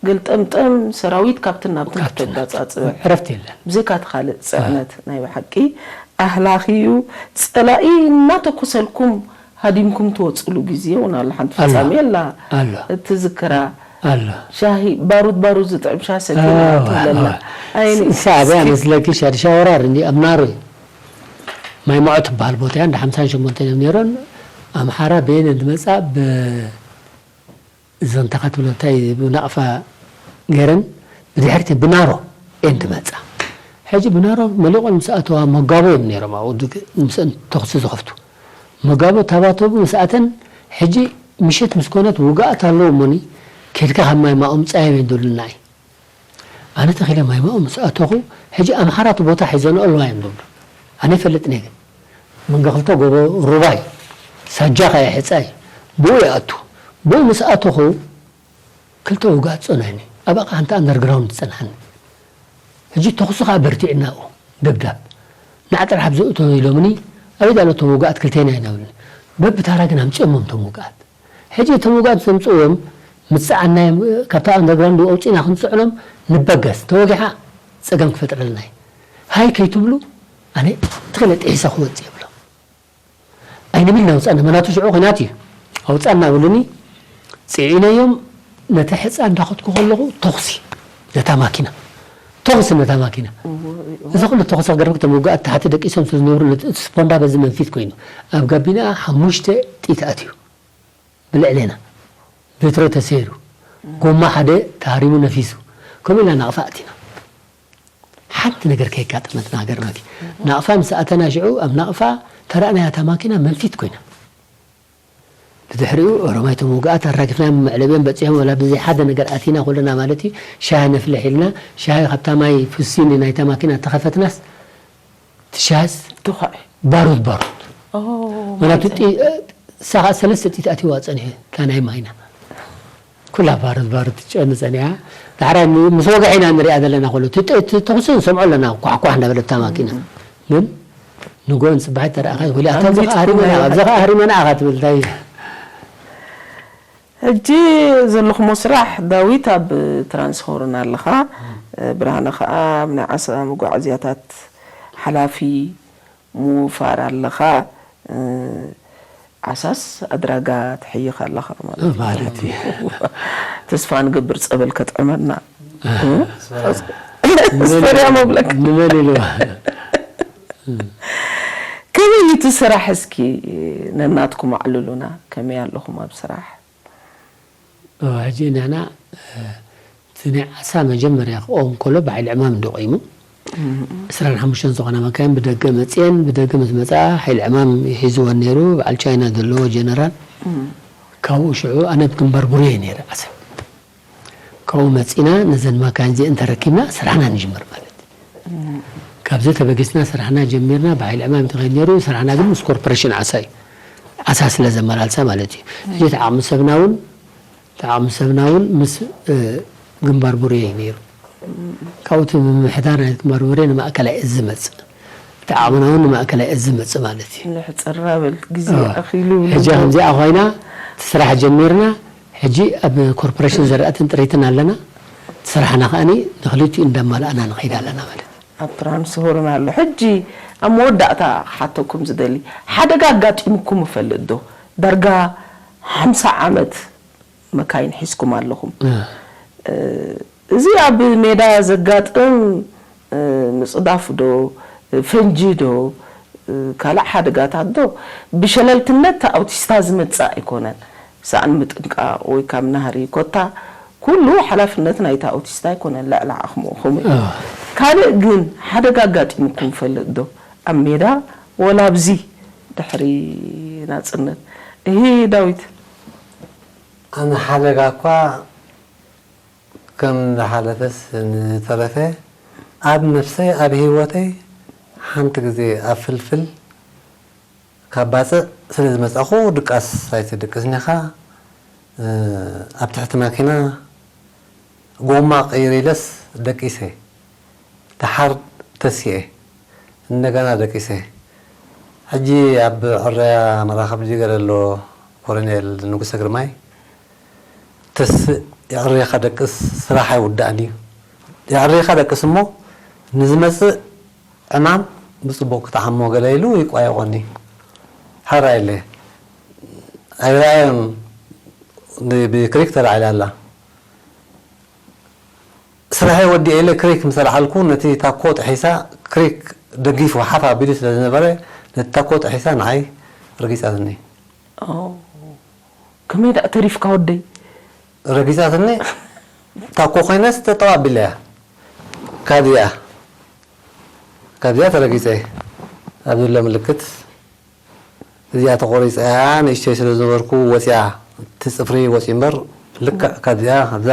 ገልጠምጠም ሰራዊት ካብትን ናብትን ካብትን ናብትን። ክተጋጻጽብ። ዕረፍቲ የለን። ብዘይካ እቲ ካልእ ጽዕነት ናይ ብሓቂ ኣህላኺ እዩ። ጸላኢ እናተኮሰልኩም ሃዲምኩም ትወጽሉ ግዜ እውን ኣሎ። ሓንቲ ኣሎ። ፍጻሜ ኣላ። ኣሎ። እትዝክራ ኣሎ። ሻሂ፣ ባሩድ፣ ባሩድ ዝጥዕም ሻሂ ሰቲና ኣዎ፣ ትብለና። ኣዎ። ኣይኒ-፣ ስ-፣ ሳዕብያ እስኪ መስለኪ ሻድሻ ወራር እንዲ ኣብ ናሮ እዩ። ማይ ማዖ ትበሃል ቦታ እያ። እንደ ሓምሳን ሸሞንተን እዮም ነይሮን። ኣምሓራ በየን እንትመጻ ብ-፣ እዘን ተኸትብሎ እንታይ ብናቕፋ ገይረን ብድሕሪት ብናሮ እየን ትመጻ። ሕጂ ብናሮ መሊቖን ምስ ኣተዋ መጋቦ እዮም ነይሮም ኣብኡ ድግ-፣ ምስአን ተኹሲ ዝኸፍቱ። መጋቦ ታባተቡ ምስ ኣተን ሕጂ ምሸት ምስ ኮነት ውግኣት ኣለዎ እሞኒ ከድካ ካብ ማይ ማኦም ጻየብ እየን ዝብሉና እዩ። ኣነ ተኺለ ማይ ማኦም ምስ ኣተኹ ሕጂ ኣምሓራ እቲ ቦታ ሒዘንኦ ኣለዋ እዮም ዝብሉ። ኣነ ይፈልጥን እየ ግን መንገ ክልተ ጎቦ ሩባ እዩ። ሳጃ ኸኣ ሕጻ እዩ። ብኡ ይኣቱ። ብኡ ምስ ኣተኹ ክልተ ውግኣት ጸንሑኒ። ኣብኣ ኸኣ ሓንቲ ኣንደርግራውንድ ትጸንሓኒ። ሕጂ ተኹሲ ኸኣ በርቲዕና ኣብኡ ደብዳብ። ንዓ ጥራሕ ኣብ ዘእቶ ኢሎምኒ፣ ኣበይ ዳሎ እቶም ውግኣት ክልቴና ኢና ይብሉኒ። በብታራ ግን ኣምጺኦሞም እቶም ውግኣት። ሕጂ እቶም ውግኣት ዘምጽእዎም ምስ ጸዓናዮም፣ ካብታ ኣንደርግራውንድ ኣውጺእና ክንጽዕኖም ንበገስ። ተወጊሓ ጸገም ክፈጥረልና እዩ። ሃይ ከይትብሉ፣ ኣነ ተኺለ ጥሒሰ ክወጽእ ይብሎም። ኣይንብል እናውፃእና፣ ምኽንያቱ ሽዑ ኹናት እዩ። ኣውፃእና ብሉኒ፣ ፅዒነዮም ነቲ ሕፃ እንዳኸድኩ ከለኹ ተኹሲ ነታ ማኪና፣ ተኹሲ ነታ ማኪና። እወ፣ እወ። እዚ ኩሉ ተኹሲ ክገርመክ፣ እቶም ውጉኣት ታሕቲ ደቂሶም ስለ ዝነበሩ፣ ነቲ፣ እቲ ስፖንዳ በዚ መንፊት ኮይኑ፣ ኣብ ጋቢና ሓሙሽተ ጥይት ኣትዩ። ብልዕሌና ቤትሮ ተሰይሩ፣ ጎማ ሓደ ተሃሪሙ ነፊሱ፣ ከምኡ ኢልና ናቕፋ ኣቲና። ሓንቲ ነገር ከየጋጠመትና ገርመኪ። ናቕፋ ምስ ኣተና ሽዑ ኣብ ናቕፋ ተራእናያ እታ ማኪና መንፊት ኮይና። ብድሕሪኡ ኦሮማይ እቶም ውግኣት ኣራጊፍናዮም መዕለቢኦም በጺሖም ወላ ብዘይ ሓደ ነገር ኣቲና ኩልና ማለት እዩ። ሻሂ ነፍልሕ ኢልና ሻሂ ካብታ ማይ ፍሲኒ ናይታ ማኪና ተኸፈትናስ ትሻዝ ትኾዒ። ባሩድ ባሩድ። ኦ፣ ምኽንያቱ ማለት ጢ-፣ እሳ ኸዓ ሰለስተ ጥይት ኣትይዋ ጸኒሑ፣ እታ ናይ ማይና። ኩላ ባሩድ ባሩድ ትጨኑ ጸኒሓ። ዳሕራይ ን-፣ ምስ ወግሐ ኢና ንሪኣ ዘለና ኩሉ። እቲ ጥ-፣ እቲ ተኹሲ ንሰምዖ ኣለና፣ ኳሕ ኳሕ እንዳበለት እታ ማኪና። እም። ግን ንግሆ ንጽባሒት ተረኣኻይ፣ ወላ ኣታ ኣብዚ ኣምሊጥኩም ኸዓ ኣህሪመና፣ ናይ ኣብዚ ኸዓ ኣህሪመና ኢኻ ትብል፣ እንታይ? ሕጂ ዘለኹሞ ስራሕ፣ ዳዊት ኣብ ትራንስሆርን ኣለኻ፣ እም። ብርሃነ ኸዓ ኣብ ናይ ዓሳ መጓዓዝያታት ሓላፊ ምውፋር ኣለኻ። እ፣ ዓሳስ ኣድራጋ ትሕይኽ ኣለኻ ማለት እዩ። ማለት እዩ። ተስፋ ንገብር ጸበል ከጥዕመና። እ? ንመን ስፈርያ ኢሉ? መብለክ። ንመን ኢሉ? ከመይ እዩ እቲ ስራሕ እስኪ ነናትኩም ኣዕልሉና? ከመይ ኣለኹም ኣብ ስራሕ? ኦ፣ ሕጂ ንሕና፣ እ፣ እቲ ናይ ዓሳ መጀመርያ ክቆም ከሎ ብሓይሊ ዕማም እንዲ ቆይሙ። እም። ዕስራን ሓሙሽተን ዝኾና መካይን ብደገ መጽየን፣ ብደገ ምስ መጻ ሓይሊ ዕማም ሒዝወን ነይሩ፣ በዓል ቻይና ዘለዎ ጀነራል። እም። ካብኡ ሽዑ ኣነ ኣብ ግንባር ቡሬ ነይረ ዓሰብ። ካብኡ መጺና ነዘን መካይን እዚአን ተረኪብና ስራሕና ንጅምር ማለት እዩ። እም። ካብዚ ተበጊስና ስራሕና ጀሚርና፣ ብሓይሊ ዕማም ተኸይድ ነይሩ፣ ስራሕና ግን ምስ ኮርፖሬሽን ዓሳ እዩ። ኣሳ ስለ ዘመላልሳ ማለት እዩ። እዚ እቲ ዓቕሚ ሰብና እውን፣ እቲ ዓቕሚ ሰብና እውን ምስ፣ እ፣ ግንባር ቡሬ እዩ ነይሩ። ካብኡ እቲ ምምሕዳር ናይ ግንባር ቡሬ ንማእከላይ እዝ ዝመጽእ፣ እቲ ዓቕምና እውን ንማእከላይ እዝ ዝመጽእ ማለት እዩ። ልሕጽር በል፣ ግዜ እዎ። ኣኺሉ ሕጂ ከምዚኣ ኮይና፣ እቲ ስራሕ ጀሚርና፣ ሕጂ ኣብ ኮርፖሬሽን ዘራእትን ጥሪትን ኣለና። እቲ ስራሕና ከኣኒ ንክልቲኡ እንዳማልኣና ንኸይድ ኣለና ማለት እዩ። ኣብ ትራንስሆርን ኣሎ። ሕጂ ኣብ መወዳእታ ክሓተኩም ዝደሊ፣ ሓደጋ ኣጋጢሙኩም ይፈልጥ ዶ? ዳርጋ ሓምሳ ዓመት መካይን ሒዝኩም ኣለኹም። እ፣ እዚ ኣብ ሜዳ ዘጋጥም፣ እ፣ ምጽዳፍ ዶ፣ ፈንጂ ዶ፣ እ፣ ካልእ ሓደጋታት ዶ፣ ብሸለልትነት ኣውቲስታ ዝመጽእ ኣይኮነን። ሳእን ምጥንቃቕ ወይ ካብ ናህሪ ኮታ ኩሉ ሓላፍነት ናይታ ኣውቲስታ ኣይኮነን፣ ልዕሊ ዓቕምኹም እዩ። ኣዎ። ካልእ ግን ሓደጋ ኣጋጢሙኩም ይፈልጥ ዶ? ኣብ ሜዳ ወላ ኣብዚ ድሕሪ ናጽነት? እሂ ዳዊት። ኣነ ሓደጋ እኳ ከም ዝሓለፈስ ንተረፈ ኣብ ነፍሰይ ኣብ ህይወተይ ሓንቲ ግዜ ኣብ ፍልፍል ካብ ባጽዕ ስለ ዝመጻኹ ድቃስ ኣይትድቅስን ኢኻ። እ፣ ኣብ ትሕቲ ማኪና ጎማ ቀይረ ኢለስ ደቂሰ። ደሓር ተሲኤ። እንደገና ደቂሰ። ሕጂ ኣብ ዕረያ መራኸቢ ጅገረ ኣሎ ኮሎኔል ንጉሰ ግርማይ። ተስእ የዕሬኻ ደቅስ ስራሕ ኣይውዳእን እዩ። የዕሬኻ ደቅስ እሞ ንዝመጽእ ዕማም ብጽቡቕ ክትዓሞ ገለ ኢሉ ይቋየቖኒ። ሓራ ኢለ ኣይረኣዮን። ብ-፣ ብክሪክ ተላዒላ ኣላ። ስራሐይ ወዲኤ ኢለ ክሪክ ምስ ኣልዓልኩ፣ ነቲ ታኮ ጥሒሳ፣ ክሪክ ደጊፉ ሓፍ ኣቢሉ ስለ ዝነበረ፣ ነቲ ታኮ ጥሒሳ ንዓይ ረጊጻትኒ። ኦ፣ ከመይ ደኣ ተሪፍካ ወደይ? ረጊጻትኒ፣ ታኮ ኮይነስ ተጠው ኣቢለያ። ካብዚኣ፣ ካብዚኣ ተረጊጸ። ኣብ ዘሎ ምልክት እዚኣ ተቖሪጸ እያ፣ ንእሽተይ ስለ ዝነበርኩ ወጺኣ፣ እቲ ጽፍሪ ወጺኡ እምበር፣ ልክዕ ካብዚኣ፣ ካብዛ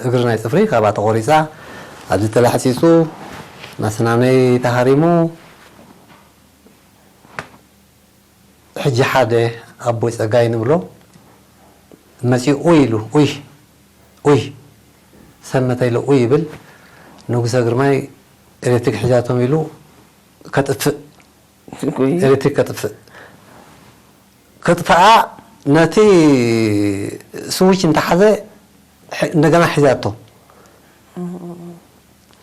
እግሪ ናይ ጽፍሪ ካብኣ ተቖሪጻ፣ ኣብዚ ተላሕጺጹ፣ ናስናነይ ተሃሪሙ። ሕጂ ሓደ ኣቦይ ጸጋይ ንብሎ መጺኡ ኡይ ኢሉ፣ ኡይ፣ ኡይ፣ ሰመተ ኢሉ ኡይ ይብል። ንጉሰ ግርማይ ኤሌክትሪክ ሒዛቶም ኢሉ ከጥፍእ፣ ወይ ኤሌክትሪክ ከጥፍእ፣ ከጥፍኣ ነቲ ስዊች እንተሓዘ ሕ-፣ እንደገና ሒዛቶ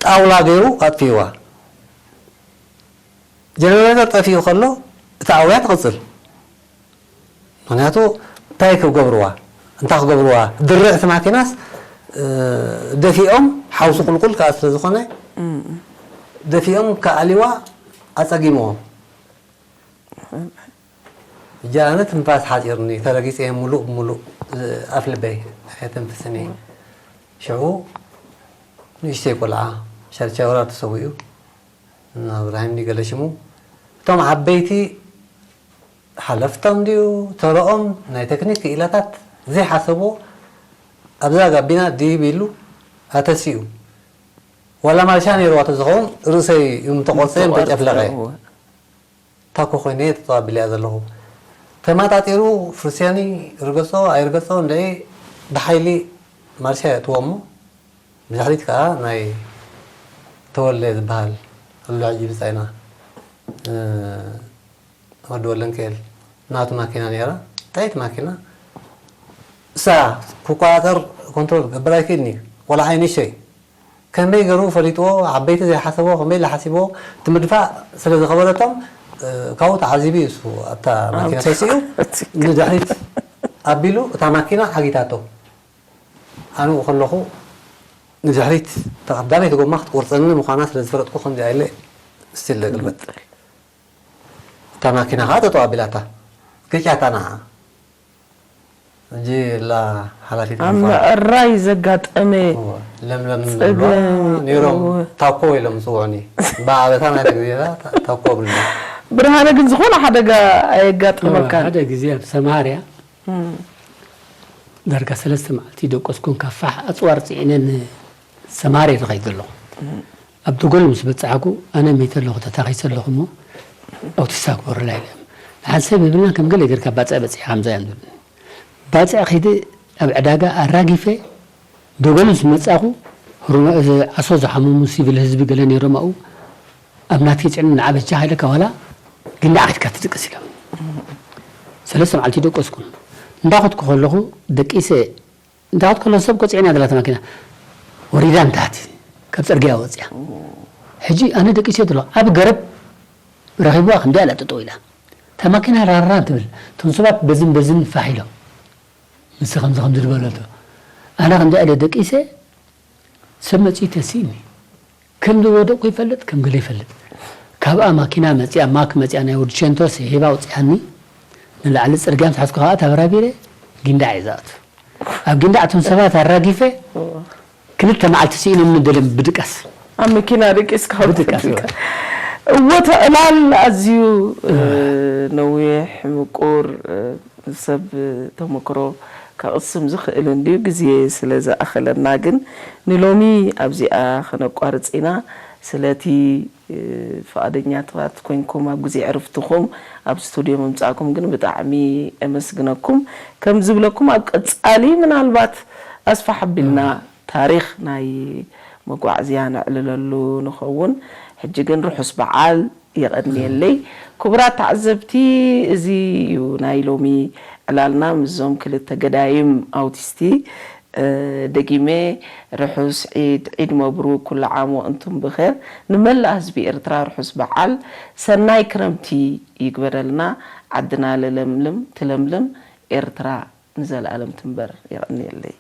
ጣውላ ገይሩ ኣጥፊእዋ። ጀነሬተር ጠፊኡ ከሎ እታ ኣውያ ትቕጽል። ምኽንያቱ እንታይ ክገብርዋ? እንታይ ክገብርዋ? ድርዕ እቲ ማኪናስ፣ እ፣ ደፊኦም ሓውሲ ቁልቁል ከኣ ስለ ዝኾነ፣ ደፊኦም ከኣሊዋ ኣጸጊምዎም። ሕጂ ኣነ ትንፋስ ሓጺርኒ፣ ተረጊጸ እየ፣ ሙሉእ ብሙሉእ፣ እ፣ ኣፍ ልበይ ኣይተንፍስን እየ። ሽዑ ንእሽተይ ቆልዓ፣ ሻርቻውራ ተሰዊኡ፣ እና እብራሂም ድዩ ገለ ሽሙ፣ እቶም ዓበይቲ ሓለፍቶም ድዩ ተረኦም ናይ ቴክኒክ ክኢላታት ዘይሓሰብዎ ኣብዛ ጋቢና ድይብ ኢሉ ኣተሲኡ። ዋላ ማርሻ ነይርዋ ተዝኸውን ርእሰይ እዩ ምተቖርጸ፣ ምተጨፍለቐ። እወ። ታኮ ኮይነ እየ ተጠባቢለያ ዘለኹ። ተማጣጢሩ ፍርስያኒ ርገጾ ኣይርገጾ እንድዒ ብሓይሊ ማርሻ የእትዎ እሞ ብድሕሪት ከኣ ናይ ተወልደ ዝበሃል ኣሎ ሕጂ ብጻይና፣ እ፣ ወዲ ወለንከኤል ናቱ ማኪና ነይራ። ጥዕይቲ ማኪና። እሳ ክቆጻጸር ኮንትሮል ክገብር ኣይክእልን እዩ። ቆልዓ እዩ ንእሽተይ። ከመይ ገይሩ ፈሊጥዎ? ዓበይቲ ዘይሓሰብዎ ከመይ ኢሉ ሓሲብዎ? እቲ ምድፋእ ስለ ዝኸበደቶም፣ እ፣ ካብኡ ተዓዚቡ እዩ እሱ ኣብታ ማኪና ተሲኡ ንድሕሪት ኣቢሉ እታ ማኪና ሓጊታቶ። ኣነኡ ከለኹ ንድሕሪት እታ ቀዳመይቲ ጎማ ክትቆርጸኒ ምዃና ስለ ዝፈለጥኩ ከምዚኣ ኢለ ስቲል ለገልበጥ። እታ ማኪና ኸዓ ጠጠው ኣቢላታ። ገጫታ ንዓ። ሕጂ ላ ሓላፊት ኣብ ምዃን። ምዕራይ ዘጋጠመ እወ፣ ለምለም ጸገም ንብልዋ እዩ። ነይሮም እወ። ታኮ ኢሎም ዝጽውዑኒ። ብኣበታ ናይ ግዜታ ታ-፣ ታኮ ብልና። ብርሃነ ግን ዝኾነ ሓደጋ ኣየጋጠመካን? ሓደ ግዜ ኣብ ሰማርያ ዳርጋ ሰለስተ መዓልቲ ደቆስኩን ካብ ፋሕ ኣጽዋር ጽዒነ ንሰማርያ ዝኸይድ ዘለኹ። ኣብ ደጎል ምስ በጻሕኩ፣ ኣነ መይተ ኣለኹ፣ ተታኺሰ ኣለኹ እሞ ኣውቲስታ ግበሩላ ኢለ። ሓንሳብ ይብልና ከም ገለ ጌርካ ባጽዕ በጺሕካ ከምዛ እዮም ዝብሉኒ። ባጽዕ ከይደ ኣብ ዕዳጋ ኣራጊፈ ደገሉ ምስ መጻኹ፣ ሩመ-፣ እዚ ዓሶ ዝሓመሙ ሲቪል ህዝቢ ገለ ነይሮም ኣብኡ፣ ኣብ ናተይ ጽዕኑ ንዓ በጃኻ ኢለካ ዋላ ጊንዳዕ ከድካ ትድቅስ ኢሎም። ሰለስተ መዓልቲ ደቀስኩ። እንዳኸድኩ ከለኹ ደቂሰ፣ እንዳኸድኩ ከለኹ ሰብ እኮ ጽዒና ዘላ እታ ማኪና ወሪዳ ንታሕቲ ካብ ጽርግያ ወጽያ። ሕጂ ኣነ ደቂሰ ኣሎ ኣብ ገረብ ረኺብዋ ክንደይ ኣላ ጠጠው ኢላ። እታ ማኪና ራራ ትብል። እቶም ሰባት በዝን በዝን ፋሕ ኢሎም። ንስ ከምዚ ከምዚ ዝበለቶ። ኣነ ከምዚ ኢለ ደቂሰ ሰብ መጺኡ ተሲእኒ። ከም ዝወደቅኩ ይፈልጥ፣ ከም ገለ ይፈልጥ። ካብኣ ማኪና መጺኣ፣ ማክ መጺኣ ናይ ወዲ ቸንቶ ስሒባ ኣውጺኣኒ። ንላዕሊ ጽርግያ ምስ ሓዝኩ ከኣ ተበራቢረ ጊንዳዕ እየ ዝኣቱ። ኣብ ጊንዳዕ እቶም ሰባት ኣራጊፈ ክልተ መዓልቲ ስኢኖም ንደለም ብድቃስ። ኣብ መኪና ደቂስካ ብድቃስ፣ ብድቃስ። እዎ፣ እቲ ዕላል ኣዝዩ፣ እ፣ ነዊሕ፣ ምቁር፣ እ፣ ሰብ ተመክሮ ከቕስም ዝኽእል እንድዩ፣ ግዜ ስለ ዝኣኸለና ግን ንሎሚ ኣብዚኣ ከነቋርጽ ኢና። ስለቲ፣ እ፣ ፍቓደኛታት ኮይንኩም ኣብ ግዜ ዕርፍትኹም ኣብ ስቱድዮ ምምጻእኩም ግን ብጣዕሚ የመስግነኩም። ከም ዝብለኩም ኣብ ቀጻሊ ምናልባት ኣስፋሕ ኣቢልና ታሪኽ ናይ መጓዕዝያ ነዕልለሉ ንኸውን። ሕጂ ግን ርሑስ በዓል የቐንየለይ። ክቡራት ተዓዘብቲ፣ እዚ እዩ ናይ ሎሚ ዕላልና ምስዞም ክልተ ገዳይም ኣውቲስቲ። እ፣ ደጊመ ርሑስ ዒድ፣ ዒድ መብሩክ፣ ኩሉ ዓም ወእንቱም ብኼር። ንመላእ ህዝቢ ኤርትራ ርሑስ በዓል፣ ሰናይ ክረምቲ ይግበረልና። ዓድና ለለምልም ትለምልም፣ ኤርትራ ንዘለኣለም ትንበር። የቐንየለይ።